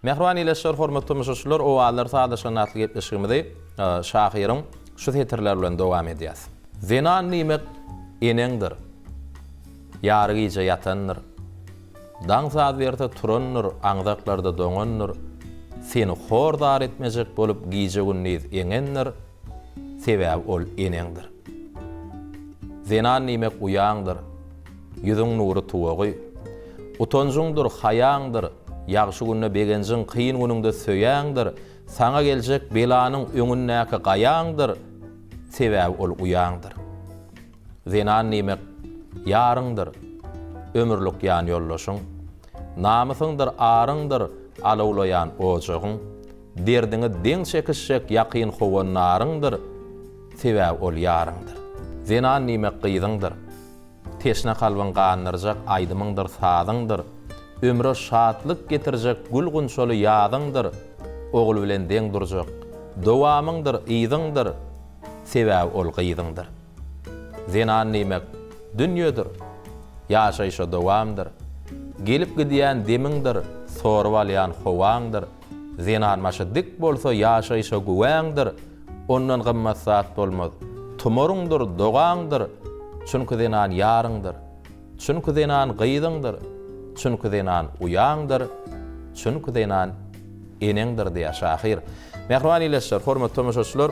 Mähriban ildeşler, hormatly tomaşaçylar, Owazlar sazlaşan atly gepleşigimizi şahyryň şu setirleri bilen dowam edýäs. Zenan diýmek eneňdir, Ýary gije ýatandyr. Daň saz berse turandyr, Aňzaklarda doňandyr. Seni hor-zar etmejek bolup gije-gündiz eňendir, Sebäbi ol eneňdir. Zenan diýmek uýaňdyr, Ýüzüň nury tuwagy. Utanjyňdyr, haýaňdyr, Ýagşy günde begenjiň, kyn günüňde söýäňdir. Saňa geljek belanyň öňündäki gaýaňdyr, sebäbi ol uýaňdyr. Zenan diýmek ýaryňdyr, ömürlik ýanýoldaşyň. Namysyňdyr, aryňdyr, alawlaýan ojagyň. Derdiňi deň çekişjek ýakyn howandaryňdyr, sebäbi ol ýaryňdyr. Zenan diýmek gyzyňdyr. Teşne kalbyň gandyrjak aýdymyňdyr, sazyňdyr. Ömre şatlyk getirjek gül-gunçaly ýazyňdyr, ogul bilen deň durjak dowamyňdyr, yzyňdyr, sebäbi ol gyzyňdyr. Zenan diýmek, dünýedir, ýaşaýşa dowamdyr. Gelip gidýän demiňdir, sorup alýan howaňdyr. Zenan başy dik bolsa ýaşaýşa güwäňdir, ondan gymmat zat bolmaz. Tumaryňdyr, dogaňdyr, çünki zenan ýaryňdyr. Çünki zenan gyzyňdyr, çünki zenan uýaňdyr, çünki zenan eneňdir diýýär şahyr. Mähriban ildeşler, hormatly tomaşaçylar,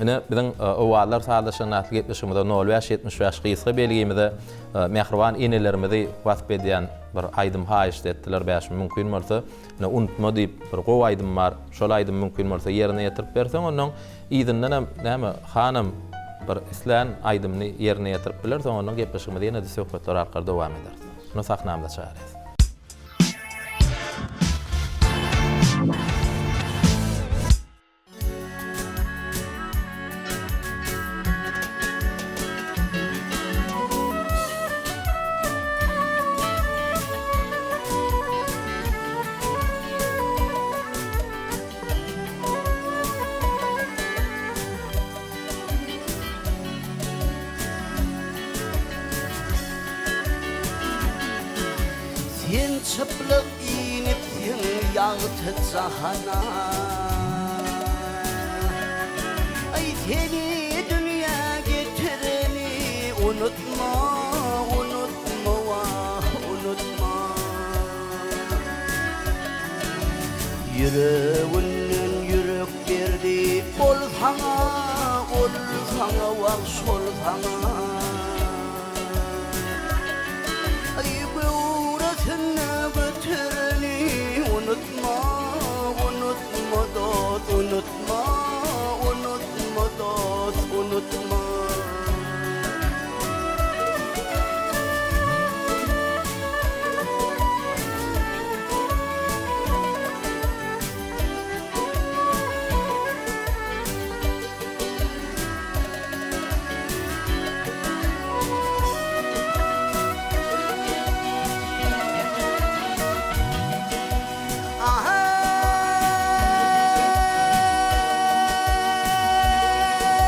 ine biziň Owazlar sazlaşan atly gepleşigimize nol bäş 75 gysga belgimize mähriban enelerimizi wasp edýän bir aýdym haýyşt etdiler bäşim mümkin bolsa ine unutma diýip bir gowy aýdym bar şol aýdymy mümkin bolsa ýerine ýetirip berseň onnoň Yzyndanam näme hanam bir islän aýdymyny ýerine ýetirip biler, soňundan gepleşigimizi ýene-de söhbetler arkaly dowam ederis. Şuny sahnamyza çagyrýas. Sen çyplyk inipsiň ýagty jahana Aý seni dünýä getireni unutma unutma wah unutma. Ýüreginden ýürek berdi ol saňa, ol saňa wah şol saňa. Aý göwresinde götereni unutma, unutma dost, unutma, unutma dost, unutma.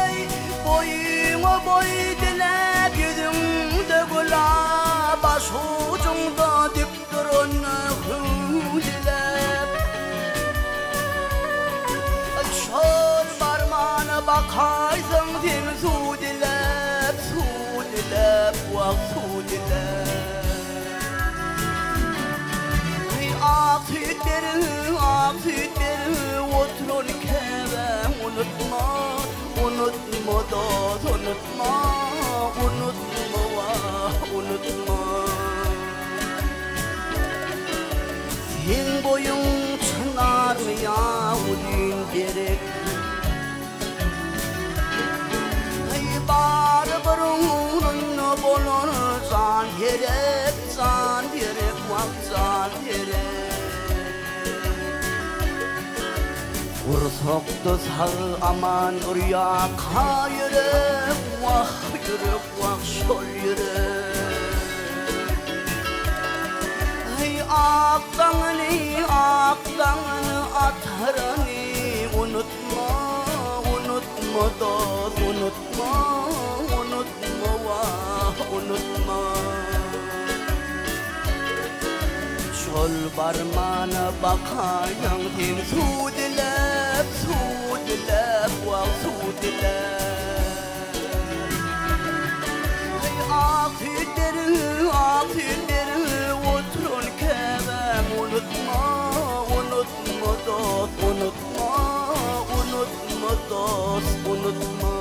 Aý, boýuňa boý diläp, ýüzüňde gülap, başujuňda dik duran hüw diläp. Şol barmana bakaýsaň sen suw diläp, suw diläp, wah, suw diläp. Ak süýt ber, ak süýt ber, oturan käbäm unutma, unutma dost, unutma, unutma wah, unutma. Seň boýuň çynarmy ýa uzyn derek? Aý barybir ugrunda bolar jan gerek, jan gerek, wah jan gerek. Gursakda sag-aman urýarka ýürek, wah ýürek, wah şol ýürek. Aý ak daňyny, ak daňyny atarany unut. Unutma, dost, unutma, unutma, wah, unutma. Şol barmana bakaýaň sen suw diläp, suw diläp, wah, suw diläp. Heý, ak süýt beriň, ak süýt beriň, oturan käbäm, unutma, unutma, dost, unutma. Unutma dost unutma.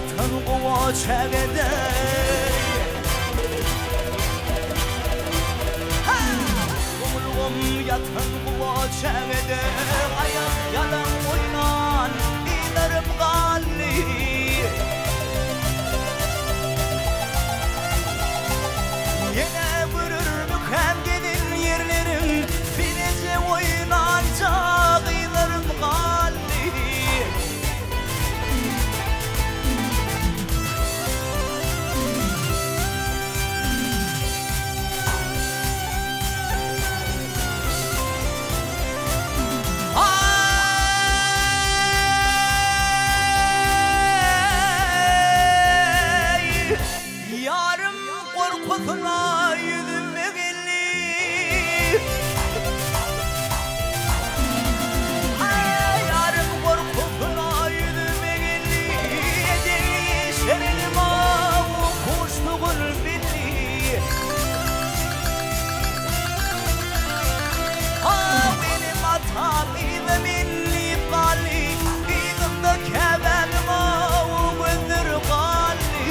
ýatan gowa çägede. Gumulgym ýatan gowa çägede. Aýak ýalaň oýnan yzlarym galdy. Ýene görermikäm gezen ýerlerim, Bileje oýnanja gyzlarym galdy. Aý! Ýarym gorkusyna ýüzüme geldi. Aý, ýarym gorkusyna ýüzüme geldi. Edeýi şerenim aw kuşlugun bildi. Aw, enem atam yza menlip galdy. Yzymda käbämiň aw gözleri galdy.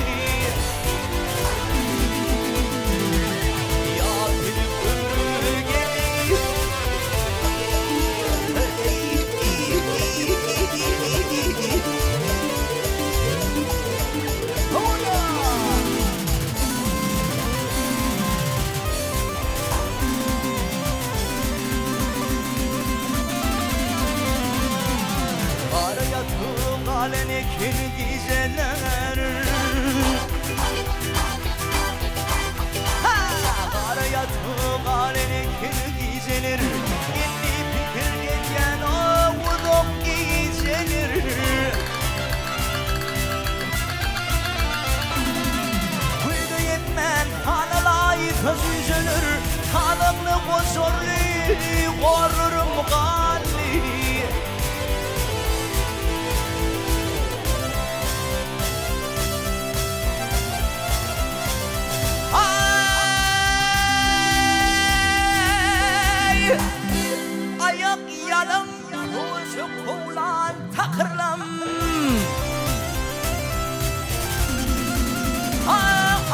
Ýaz gelip ömrüme geldi. Gara ýatyp galan eken gijeler. Gara ýatyp galan eken gijeler. Indi pikir edýän uzak gijeler. Güýze ýetmän hanalaýsa jüýjeler, Sazakly goşarly gorlarym galdy. Aý, aýak ýalaň köşe kowlan takyrlam.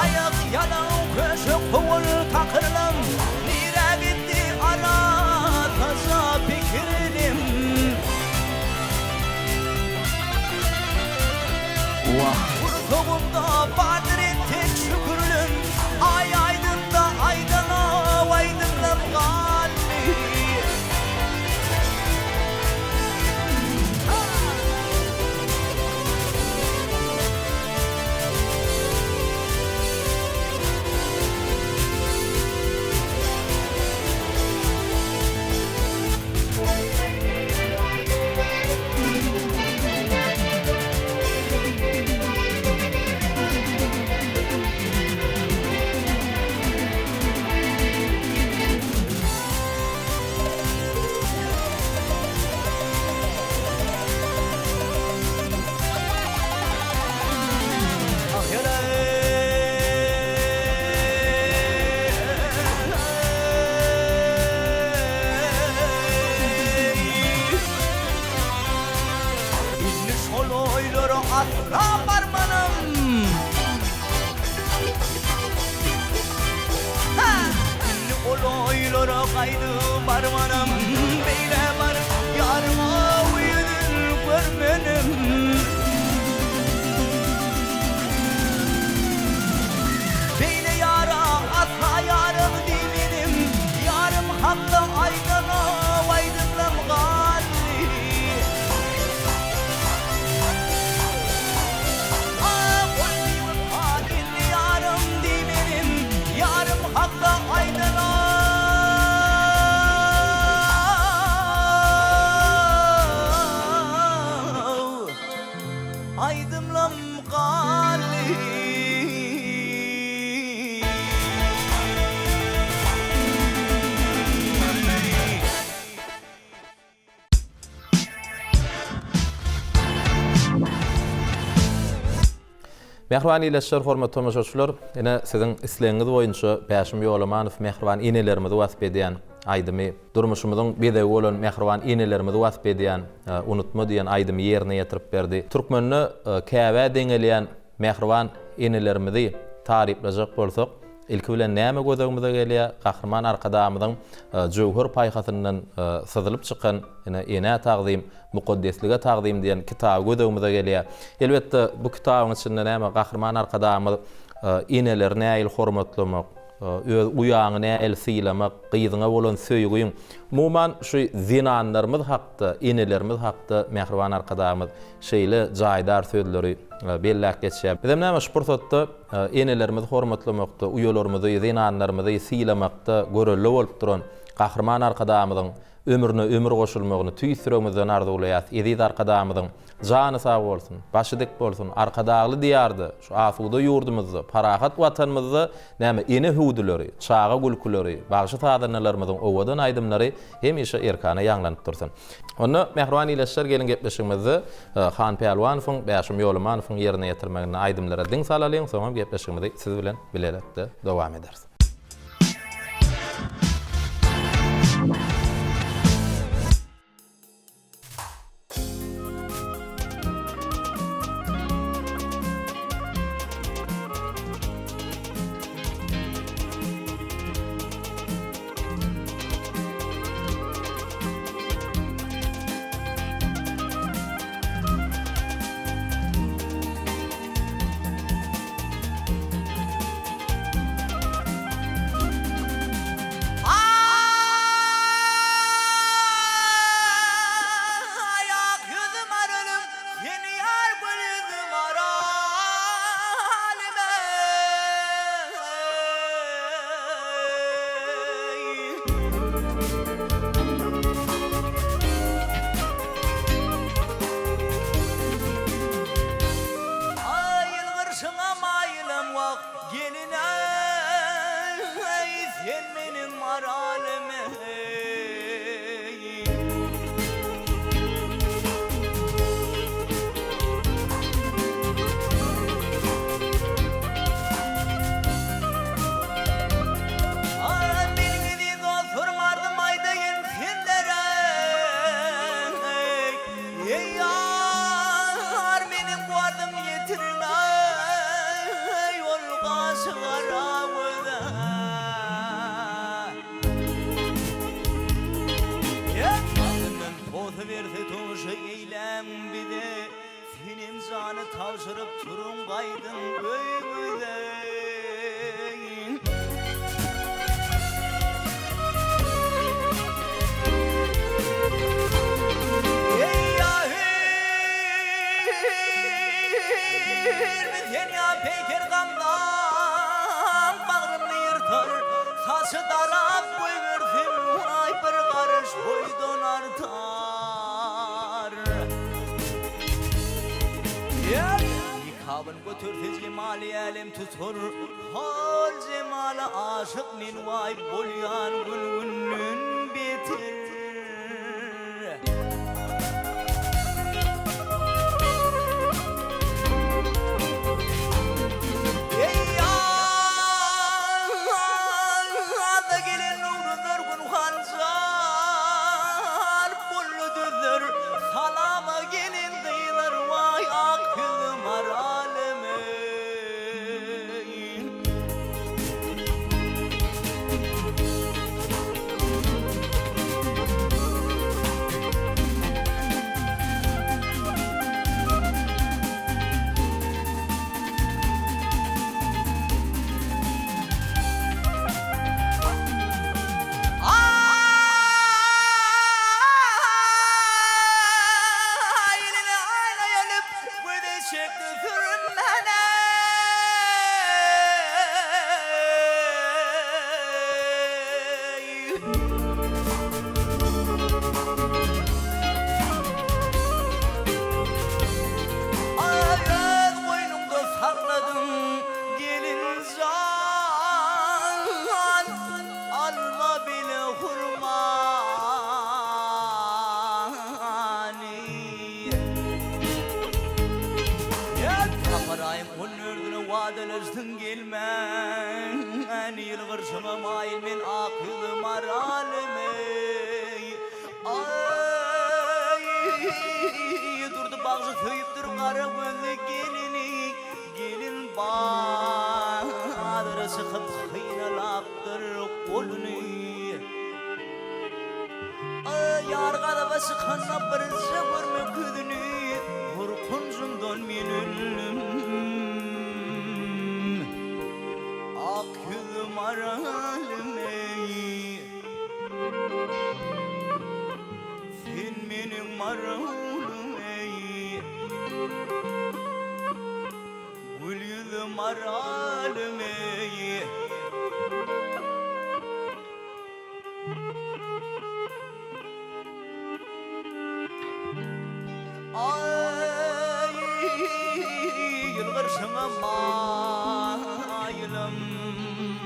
Aýak ýalaň köşe kowul takyrlam. Nirä gitdi arassaja pikirlim. Wah. Gursagymda bardyr entek şükürlim. Aý aýdynda aýdana aýdymlam galdy. Indi şol oýlara asla barmanam. Indi ol oýlara gaýdyp barmanam. Beýle baryp ýaryma ýüzün görmenem. Beýle ýara asla ýarym diýmedim. Ýarym hakda aýdana aýdymlam galdy. Ah, ol biwepa indi ýarym diýmedim. Ýarym hakda aýdana. Aýdymlam galdy. Mähriban ildeşler, hormatly tomaşaçylar, ine siziň islegiňiz boýunça Bäşim Ýolamanow mähriban enelerimizi wasp edýän. aýdymy, durmuşymyzyň bezegi bolan mähriban enelerimizi wasp edýän Unutma diýen aýdymy ýerine ýetirip berdi. Türkmende Käbä deňelýän mähriban enelerimizi taryplajak bolsak, ilki bilen näme göz öňümize gelýär? Gahryman Arkadagymyzyň jöwher paýhasyndan syzylyp çykan ine, Enä tagzym, mukaddeslige tagzym diýen kitaby göz öňümize gelýär. Elbetde, bu kitabyň içinde näme Gahryman Arkadagymyz eneleri nähili hormatlamak, öz uýaňy nähili sylamak, gyzyňa bolan söýgiň, umuman, şu zenanlarymyz hakda, enelerimiz hakda mähriban Arkadagymyz şeýle jaýdar sözleri belläp geçýär. Bizem näme şu pursatda enelerimizi hormatlamakda, uýalarymyzy, zenanlarymyzy sylamakda görelde bolup duran Gahryman Arkadagymyzyň ömrüne ömür goşulmagyny tüýs ýüregimizden arzuwlaýas. Eziz Arkadagymyzyň jany sag bolsun, başy dik bolsun, Arkadagly Diýarda, şu asuda ýurdumyzda, parahat Watanymyzda näme ene hüwdüleri, çaga gülküleri, bagşy-sazandalarymyzyň owadan aýdymlary hemişe erkana ýaňlanyp dursun. Onda, mähriban ildeşler, geliň gepleşigimizde Han Pälwanowyň, Bäşim Ýolumanowyň ýerine ýetirmeginde aýdymlara diň salalyň, soňam gepleşigimizi siz bilen bilelikde dowam ederis. Aý ak ýüzüm aralym, seni ýar gül ýüzüm aralym eý. Aý ýylgyrşyňa maýylam wah gelin-eý, sen meniň maralym eý. Aý meniň eziz dostlarym arzym aýdaýyn sizlere Eý ýar meniň bu arzym ýetiriň eý ol gaşy gara göze. Altyndan posa berse tomaşa eýläň bize Senem jany tabşyryp turuň gaýdyň öýüňize. Eý sen ýa peýker gamlan bagryny ýyrtar, Saçy darap goýbersin waý bir garyş boýdan artar. Nikabyn göterse jemaly älem tutar, Hol jemala aşyk men waý bolýan gün-günden beter. Eý ýazda gelen nowruzlar gün hanjar boldy düzler Salama gelen gyzlar waý ak ýüzli maralym eý. Aý eline aýna gelip, göze çekdi sürmene. Aý öz goýnuňda sakladyň gelin jan, alma bile hurmany. Sapar aýyň on dördüne wadalaşdyň gelmän, ýylgyrşyma maýyl men ak ýüzli maralym eý. Ýar gazaba çykanda birje görmek ýüzüni, Gorkunjymdan men öldüm. Ak ýüzli maralym eý. Sen meniň maralym eý. Gül ýüzli maralym eý. Aý, ýylgyrşyňa maýylym,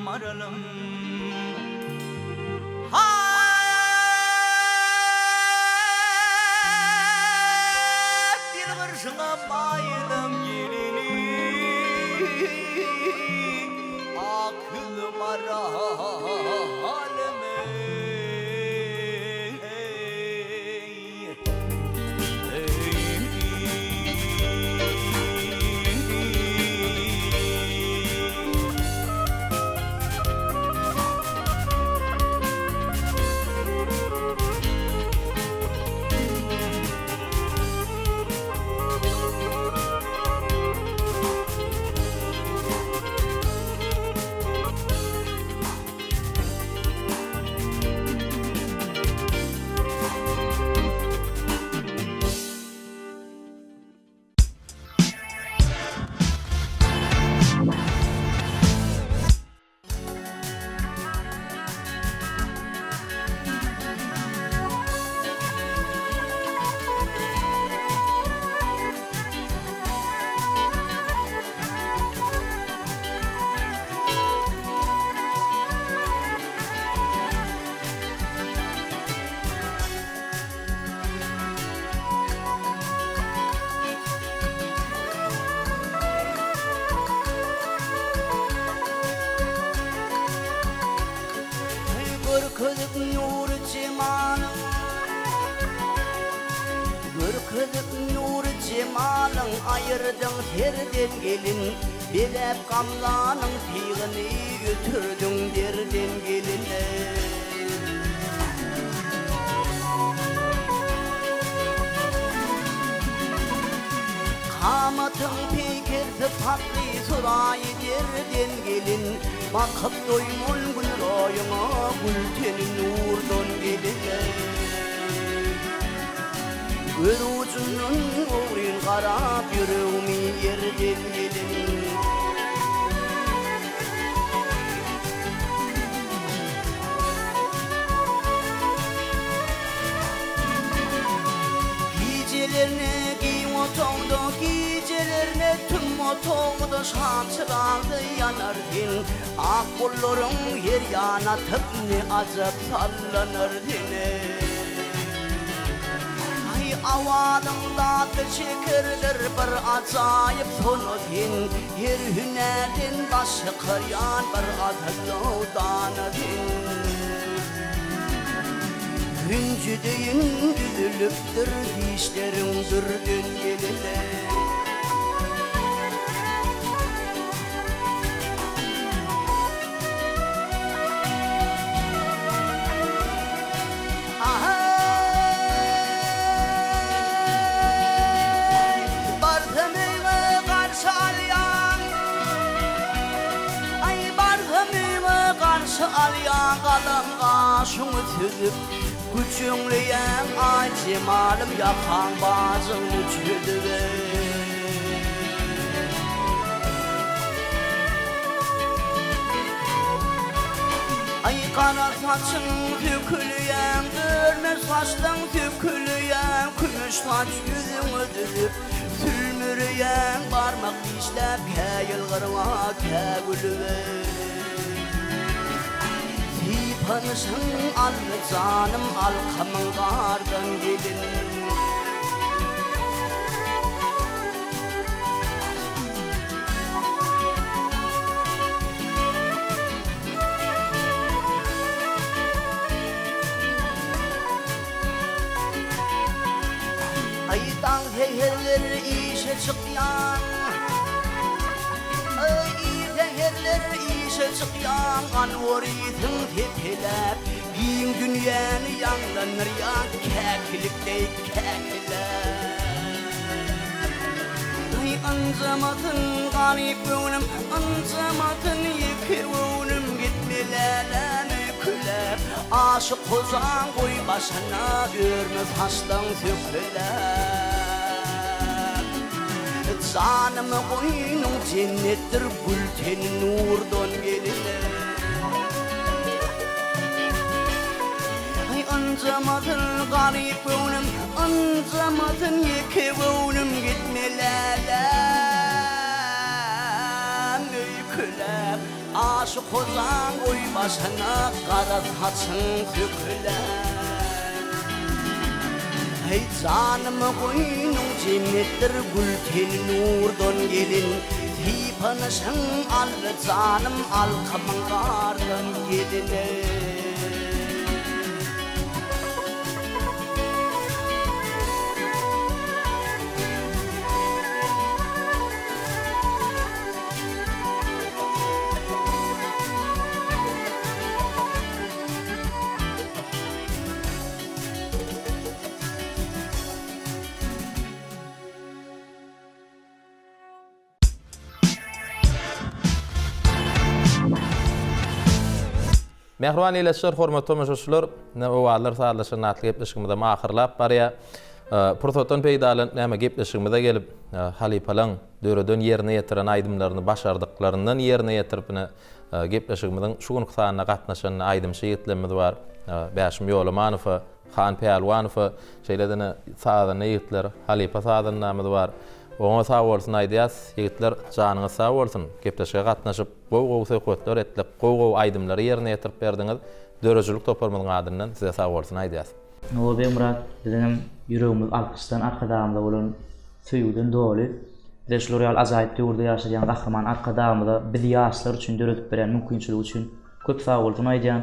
maralym. Haý, ýylgyrşyňa maýylym, gelinim. Ak ýüzli maralym eý. Görkezip nury jemalyň Görkezip nury jemalyň Aýyrdyň serden gelin Bezäp gamlanyň tygyny Ötürdiň derden gelin Kamatyň peýker sypatly Suraýy derden gelin Bakyp doýman gül roýuňa Gül teni nurdan gelin Göz ujundan ogryn garap Ýüregimi ýerden gelin. Gijelerine giň otagda, gijelerine tüm otagda şam çyragy ýanar sen. Ak gollaryň her ýana atyp ne ajap sallanar sen. Aý awazyň datly şekerdir bir ajaýyp sona sen. Her hünärden baş çykarýan bir asylly dana sen. Hünji deýin düzülipdir dişleriň dürden gelene. Aý, barsam öýüňe garşy alýaň. Aý, barsam öýüňe garşy alýaň, galam gaşyňy süzüp, güjeňleýäň, aý, jemalym ýakaň bajyňy çözüp. Aý, gara saçyň sökülýän, örme saçlaň sökülýän, kümüş saç ýüzüňe düzüp, sülmüreýän, barmak dişläp, kä ýylgyrma, kä gülübe. Sypanyşyň aldy janym, alkamyň gardan gelin. Aý daň säherler işe çykýan Aý ir säherler işe çykýan Ganworysyň sepeläp. Giň dünýäni ýaňlandyrýan käkilik deý käkiläp. Aý, ynjamasyn garyp göwnüm, ynjamasyn ýeke göwnüm, Gitme läläm öýkeläp, Aşyk hojaň goý başyna, örme saçlaň sökeläp. Janymy goýnuň jennetdir gül teni nurdan geline. Aý ynjamasyn garyp göwnüm, ynjamasyn ýeke göwnüm gitme läläm öýkeläp, Aşyk hojaň goý başyna gara saçyň söküläp. Heý janymy goýnuň jennetdir gül teni nurdan gelin Sypanyşyň aldy janym alkymyň gardan geline. Mähriban ildeşler, hormatly tomaşaçylar, ine Owazlar sazlaşan atly gepleşigimizem ahyrlap barýar. Pursatdan peýdalanyp näme gepleşigimize gelip, halypalaň döreden ýerine ýetiren aýdymlaryny başardyklaryndan ýerine ýetirip ine Gepleşigimiziň şu günki sanyna gatnaşan aýdymçy ýigitlerimiz bar. Bäşim Ýolamanowa, Han Pälwanowa, şeýle-de sazanda ýigitler, halypa sazandamyz bar. Oňa sag bolsun aýdýas. Ýigitler, janyňyz sag bolsun. Gepleşige gatnaşyp, gowy-gowy söhbetler etdik, gowy-gowy aýdymlary ýerine ýetirip berdiňiz. Döredijilik toparymyzyň adyndan size sag bolsun aýdýas. Hawa Begmyrat, biziňem ýüregimiz alkyşdan Arkadagymyza bolan söýgüden doly. Bize şular ýaly ajaýyp döwürde ýaşadýan Gahryman Arkadagymyza biz ýaşlar üçin döredip berýän mümkinçiligi üçin köp sagbolsun aýdýan.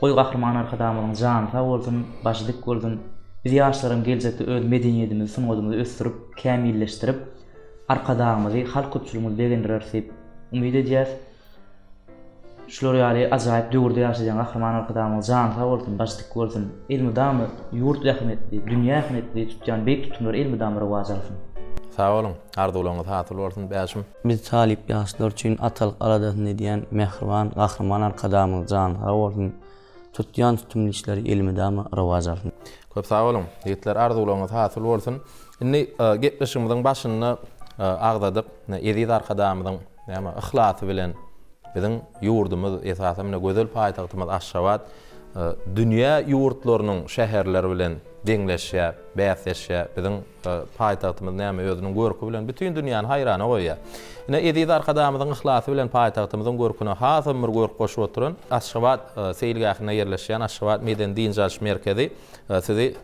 Goý Gahryman Arkadagymyzyň jany sag bolsun, başy dik bolsun. Biz ýaşlaram geljekde öz medeniýedimizi, sungatymyzy ösdürip, kämilleşdirip, Arkadagymyzy, halk köpçüligimizi begendireris diýip umyt edýäs. Şular ýaly ajaýyp döwürde ýaşaýan Gahryman Arkadagymyzyň jany sag bolsun, başy dik bolsun! Elmydama ýurt ähmiýetli, dünýä ähmiýetli tutýan beýik tutumlary elmydama rowaç alsyn! Sag boluň, arzuwlaryňyz hasyl bolsun Bäşim. Biz talyp ýaşlar üçin atalyk aladasyny edýän mähriban Gahryman Arkadagymyzyň jany sag bolsun, tutýan tutumly işleri elmydama rowaç alsyn. Köp sag boluň, ýigitler arzuwlaryňyz hasyl bolsun. Indi gepleşigimiziň başynda agzadyk, eziz Arkadagymyzyň Näme, yhlasy bilen biziň ýurdumyz, esasan mine gözel paýtagtymyz Aşgabat dünýä ýurtlarynyň şäherleri bilen deňleşýär, bäsleşýär. Biziň paýtagtymyz näme, özüniň görki bilen bütin dünýäni haýrana goýýar. Ine, eziz Arkadagymyzyň yhlasy bilen paýtagtymyzyň görküne hasam bir görk goşup oturan Aşgabat seýilgähinde ýerleşýän Aşgabat medeni-dynç alyş merkezi sizi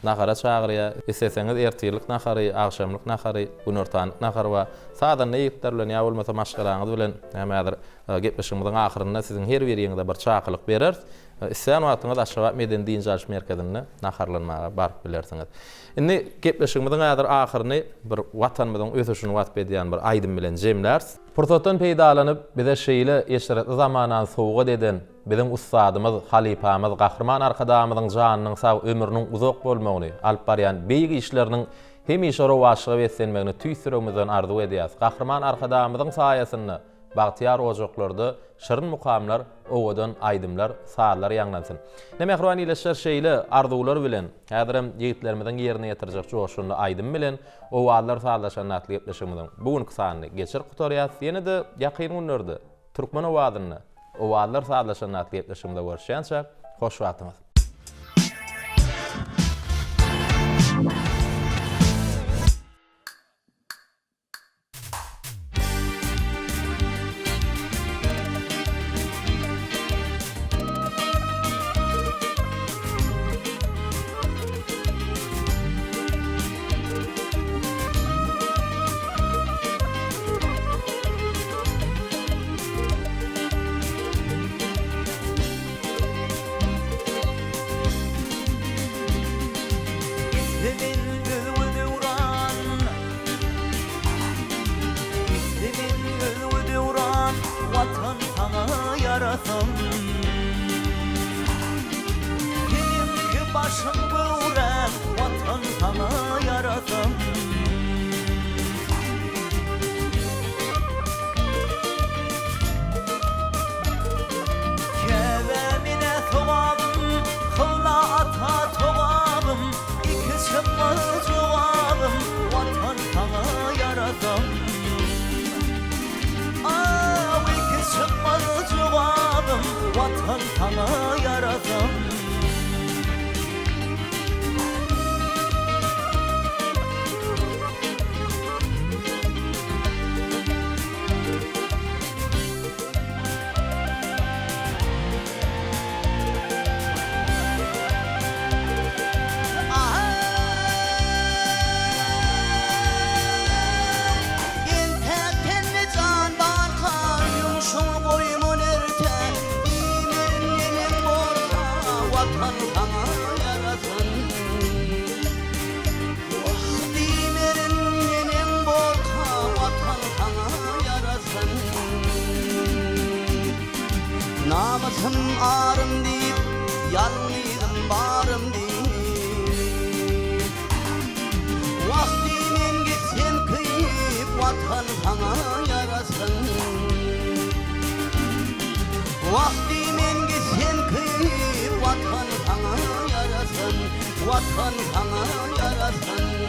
Nahara çagyrýar. Isleseňiz ertirlik nahary, agşamlyk nahary, günortanlyk nahary bar. Sazanda ýigitler bilen ýa bolmasa maşgalaňyz bilen näme häzir gepleşigimiziň ahyrynda siziň her biriňize bir çakylyk bereris. Islän wagtyňyz Aşgabat medeni dynç alyş merkezinde naharlanmaga baryp bilersiňiz. Indi gepleşigimiziň häzir ahyryny bir Watanymyzyň ösüşini wasp edýän bir aýdym bilen jemläris. Pursatdan peýdalanyp bize şeýle eşretli zamanany sowgat eden Biziň ussadymyz, halypamyz Gahryman Arkadagymyzyň janynyň sag, ömrüniň uzak bolmagyny, alyp barýan beýik işleriniň hemişe rowaçlyga beslenmegini tüýs ýüregimizden arzuw edýäris. Gahryman Arkadagymyzyň saýasynda bagtyýar ojaklarda şirin mukamlar, owadan aýdymlar, sazlar ýaňlansyn. Ine, mähriban ildeşler, şeýle arzuwlar bilen, häzirem ýigitlerimiziň ýerine ýetirjek joşgunly aýdymy bilen Owazlar sazlaşanda atly gepleşigimiziň bu günki sanyny geçirip gutarýarys. Ýene-de ýakyn günlerde Türkmen owazynda Owazlar sazlaşanda atly gepleşigimizde görüşýänçäk, hoş wagtyňyz! Başyň göwräň Watan saňa ýarasyn. Käbäm ine sogabym, Kybla ata togabym, Iki çykmaz jogabym, Watan saňa ýarasyn. Aw, iki çykmaz jogabym, Watan saňa ýarasyn. Entäk tende jan barka, Ýumşuňy goýman erte, Diýmerin neneň bolsa, Watan saňa ýarasyn. Wah, diýmerin neneň bolsa, Watan saňa ýarasyn. Namysym arym diýip, Ýalňyzym barym diýip. Wah, diýmen gitsem köýüp, Watan saňa ýarasyn. Wah, diýmen gitsem köýüp, Watan saňa ýarasyn, Watan saňa ýarasyn.